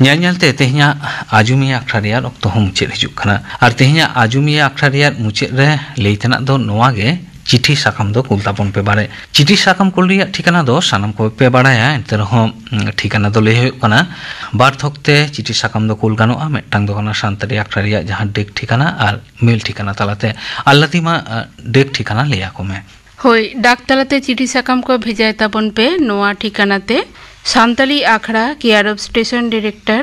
ᱧᱮᱞ ᱧᱮᱞᱛᱮ ᱛᱮᱦᱮᱧᱟᱜ ᱟᱡᱚᱢᱤᱭᱟᱹ ᱟᱠᱷᱲᱟ ᱨᱮᱭᱟᱜ ᱚᱠᱛᱚ ᱦᱚᱸ ᱢᱩᱪᱟᱹᱫ ᱦᱤᱡᱩᱜ ᱠᱟᱱᱟ᱾ ᱟᱨ ᱛᱮᱦᱮᱧᱟᱜ ᱟᱡᱚᱢᱤᱭᱟᱹ ᱟᱠᱷᱲᱟ ᱨᱮᱭᱟᱜ ᱢᱩᱪᱟᱹᱫ ᱨᱮ ᱞᱟᱹᱭ ᱛᱮᱱᱟᱜ ᱫᱚ ᱱᱚᱣᱟ ᱜᱮ, ᱪᱤᱴᱷᱤ ᱥᱟᱠᱟᱢ ᱫᱚ ᱠᱩᱞ ᱛᱟᱵᱚᱱ ᱯᱮ ᱵᱟᱲᱮ᱾ ᱪᱤᱴᱷᱤ ᱥᱟᱠᱟᱢ ᱠᱩᱞ ᱨᱮᱭᱟᱜ ᱴᱷᱤᱠᱟᱱᱟ ᱫᱚ ᱥᱟᱱᱟᱢ ᱠᱚᱯᱮ ᱵᱟᱲᱟᱭᱟ, ᱮᱱᱛᱮ ᱨᱮᱦᱚᱸ, ᱩᱸ, ᱴᱷᱤᱠᱟᱱᱟ ᱫᱚ ᱞᱟᱹᱭ ᱦᱩᱭᱩᱜ ᱠᱟᱱᱟ, ᱵᱟᱨ ᱛᱷᱚᱠ ᱛᱮ ᱪᱤᱴᱷᱤ ᱥᱟᱠᱟᱢ ᱫᱚ ᱠᱩᱞ ᱜᱟᱱᱚᱜᱼᱟ᱾ ᱢᱤᱫᱴᱟᱝ ᱫᱚ ᱠᱟᱱᱟ ᱥᱟᱱᱛᱟᱲᱤ ᱟᱠᱷᱲᱟ ᱨᱮᱭᱟᱜ ᱡᱟᱦᱟᱸ ᱰᱮᱠ ᱴᱷᱤᱠᱟᱱᱟ ᱟᱨ ᱢᱮᱞ ᱴᱷᱤᱠᱟᱱᱟ ᱛᱟᱞᱟᱛᱮ᱾ ᱟᱞᱞᱟᱫᱤ ᱢᱟ, ᱟᱸ, ᱰᱮᱠ ᱴᱷᱤᱠᱟᱱᱟ ᱞᱟᱹᱭ ᱟᱠᱚ ᱢᱮ᱾ ᱦᱳᱭ, ᱰᱟᱠ ᱛᱟᱞᱟᱛᱮ ᱪᱤᱴᱷᱤ ᱥᱟᱠᱟᱢ ᱠᱚ ᱵᱷᱮᱡᱟᱭ ᱛᱟᱵᱚᱱ ᱯᱮ ᱱᱚᱣᱟ ᱴᱷᱤᱠᱟᱱᱟ ᱛᱮ, ᱥᱟᱱᱛᱟᱲᱤ ᱟᱠᱷᱲᱟ, care of station director,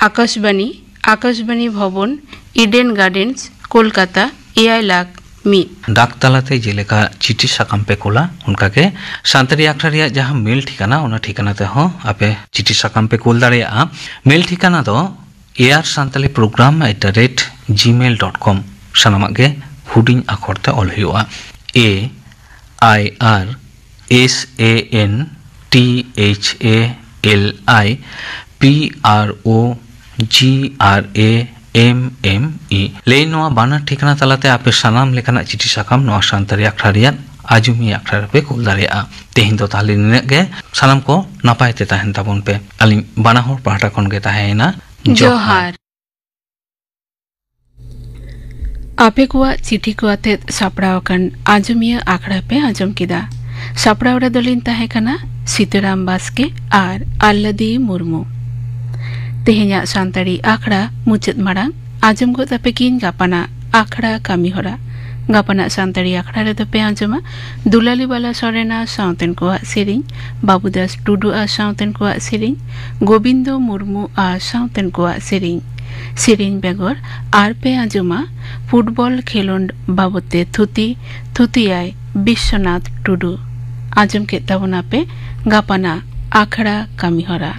Akashvani, Akashvani Bhavan, Eden Gardens, Kolkata, ᱮᱭᱟᱭ ᱞᱟᱠᱷ ᱢᱤᱫ᱾ ᱰᱟᱠ ᱛᱟᱞᱟᱛᱮ ᱡᱮᱞᱮᱠᱟ ᱪᱤᱴᱷᱤ ᱥᱟᱠᱟᱢ ᱯᱮ ᱠᱳᱞᱟ, ᱚᱱᱠᱟᱜᱮ ᱥᱟᱱᱛᱟᱲᱤ ᱟᱠᱷᱲᱟ ᱨᱮᱭᱟᱜ ᱡᱟᱦᱟᱸ ᱢᱮᱞ ᱴᱷᱤᱠᱟᱱᱟ, ᱚᱱᱟ ᱴᱷᱤᱠᱟᱱᱟ ᱛᱮᱦᱚᱸ ᱟᱯᱮ ᱪᱤᱴᱷᱤ ᱥᱟᱠᱟᱢ ᱯᱮ ᱠᱳᱞ ᱫᱟᱲᱮᱭᱟᱜᱼᱟ᱾ ᱢᱮᱞ ᱴᱷᱤᱠᱟᱱᱟ ᱫᱚ air santali program at the rate gmail dot com, ᱥᱟᱱᱟᱢᱟᱜ ᱜᱮ ᱦᱩᱰᱤᱧ ᱟᱠᱷᱚᱨ ᱛᱮ ᱚᱞ ᱦᱩᱭᱩᱜᱼᱟ᱾ A I R S A N T H A L I P R O G R A M M E, ᱞᱟᱹᱭ ᱱᱚᱣᱟ ᱵᱟᱱᱟᱨ ᱴᱷᱤᱠᱟᱱᱟ ᱛᱟᱞᱟᱛᱮ ᱟᱯᱮ ᱥᱟᱱᱟᱢ ᱞᱮᱠᱟᱱᱟᱜ ᱪᱤᱴᱷᱤ ᱥᱟᱠᱟᱢ ᱱᱚᱣᱟ ᱥᱟᱱᱛᱟᱲᱤ ᱟᱠᱷᱲᱟ ᱨᱮᱭᱟᱜ ᱟᱡᱚᱢᱤᱭᱟᱹ ᱟᱠᱷᱲᱟ ᱨᱮᱯᱮ ᱠᱩᱞ ᱫᱟᱲᱮᱭᱟᱜᱼᱟ᱾ ᱛᱮᱦᱮᱧ ᱫᱚ ᱛᱟᱦᱞᱮ ᱱᱤᱱᱟᱹᱜ ᱜᱮ᱾ ᱥᱟᱱᱟᱢ ᱠᱚ ᱱᱟᱯᱟᱭ ᱛᱮ ᱛᱟᱦᱮᱱ ᱛᱟᱵᱚᱱ ᱯᱮ᱾ ᱟᱹᱞᱤᱧ ᱵᱟᱱᱟ ᱦᱚᱲ ᱯᱟᱦᱴᱟ ᱠᱷᱚᱱ ᱜᱮ ᱛᱟᱦᱮᱸᱭᱮᱱᱟ ᱡᱚᱦᱟᱨ᱾ ᱡᱚᱦᱟᱨ᱾ ᱟᱯᱮ ᱠᱚᱣᱟᱜ ᱪᱤᱴᱷᱤ ᱠᱚ ᱟᱛᱮᱫ ᱥᱟᱯᱲᱟᱣ ᱟᱠᱟᱱ ᱟᱸᱡᱚᱢᱤᱭᱟᱹ ᱟᱠᱷᱲᱟ ᱯᱮ ᱟᱸᱡᱚᱢ ᱠᱮᱫᱟ᱾ ᱥᱟᱯᱲᱟᱣ ᱨᱮᱫᱚ ᱞᱤᱧ ᱛᱟᱦᱮᱸ ᱠᱟᱱᱟ ᱥᱤᱛᱟᱹᱨᱟᱢ ᱵᱟᱥᱠᱮ ᱟᱨ ᱟᱞᱞᱟᱫᱤ ᱢᱩᱨᱢᱩ᱾ ᱛᱮᱦᱮᱧᱟᱜ ᱥᱟᱱᱛᱟᱲᱤ ᱟᱠᱷᱲᱟ ᱢᱩᱪᱟᱹᱫ ᱢᱟᱲᱟᱝ ᱟᱸᱡᱚᱢ ᱜᱚᱫ ᱟᱯᱮ ᱠᱤᱱ ᱜᱟᱯᱟᱱᱟᱜ ᱟᱠᱷᱲᱟ ᱠᱟᱹᱢᱤ ᱦᱚᱨᱟ᱾ ᱜᱟᱯᱟᱱᱟᱜ ᱥᱟᱱᱛᱟᱲᱤ ᱟᱠᱷᱲᱟ ᱨᱮᱫᱚ ᱯᱮ ᱟᱸᱡᱚᱢᱟ ᱫᱩᱞᱟᱞᱤ ᱵᱟᱞᱟ ᱥᱚᱨᱮᱱ ᱟᱨ ᱥᱟᱶᱛᱮᱱ ᱠᱚᱣᱟᱜ ᱥᱮᱨᱮᱧ, ᱵᱟᱵᱩᱫᱟᱥ ᱴᱩᱰᱩ ᱟᱨ ᱥᱟᱶᱛᱮᱱ ᱠᱚᱣᱟᱜ ᱥᱮᱨᱮᱧ, ᱜᱳᱵᱤᱱᱫᱚ ᱢᱩᱨᱢᱩ ᱟᱨ ᱥᱟᱶᱛᱮᱱ ᱠᱚᱣᱟᱜ ᱥᱮᱨᱮᱧ᱾ ᱥᱮᱨᱮᱧ ᱵᱮᱜᱚᱨ ᱟᱨ ᱯᱮ ᱟᱸᱡᱚᱢᱟ ᱯᱷᱩᱴᱵᱚᱞ ᱠᱷᱮᱞᱳᱸᱰ ᱵᱟᱵᱚᱫ ᱛᱮ ᱛᱷᱩᱛᱤ, ᱛᱷᱩᱛᱤᱭᱟᱭ ᱵᱤᱥᱥᱚᱱᱟᱛᱷ ᱴᱩᱰᱩ᱾ ᱟᱸᱡᱚᱢ ᱠᱮᱫ ᱛᱟᱵᱚᱱᱟᱯᱮ ᱜᱟᱯᱟᱱᱟᱜ ᱟᱠᱷᱲᱟ ᱠᱟᱹᱢᱤ ᱦᱚᱨᱟ᱾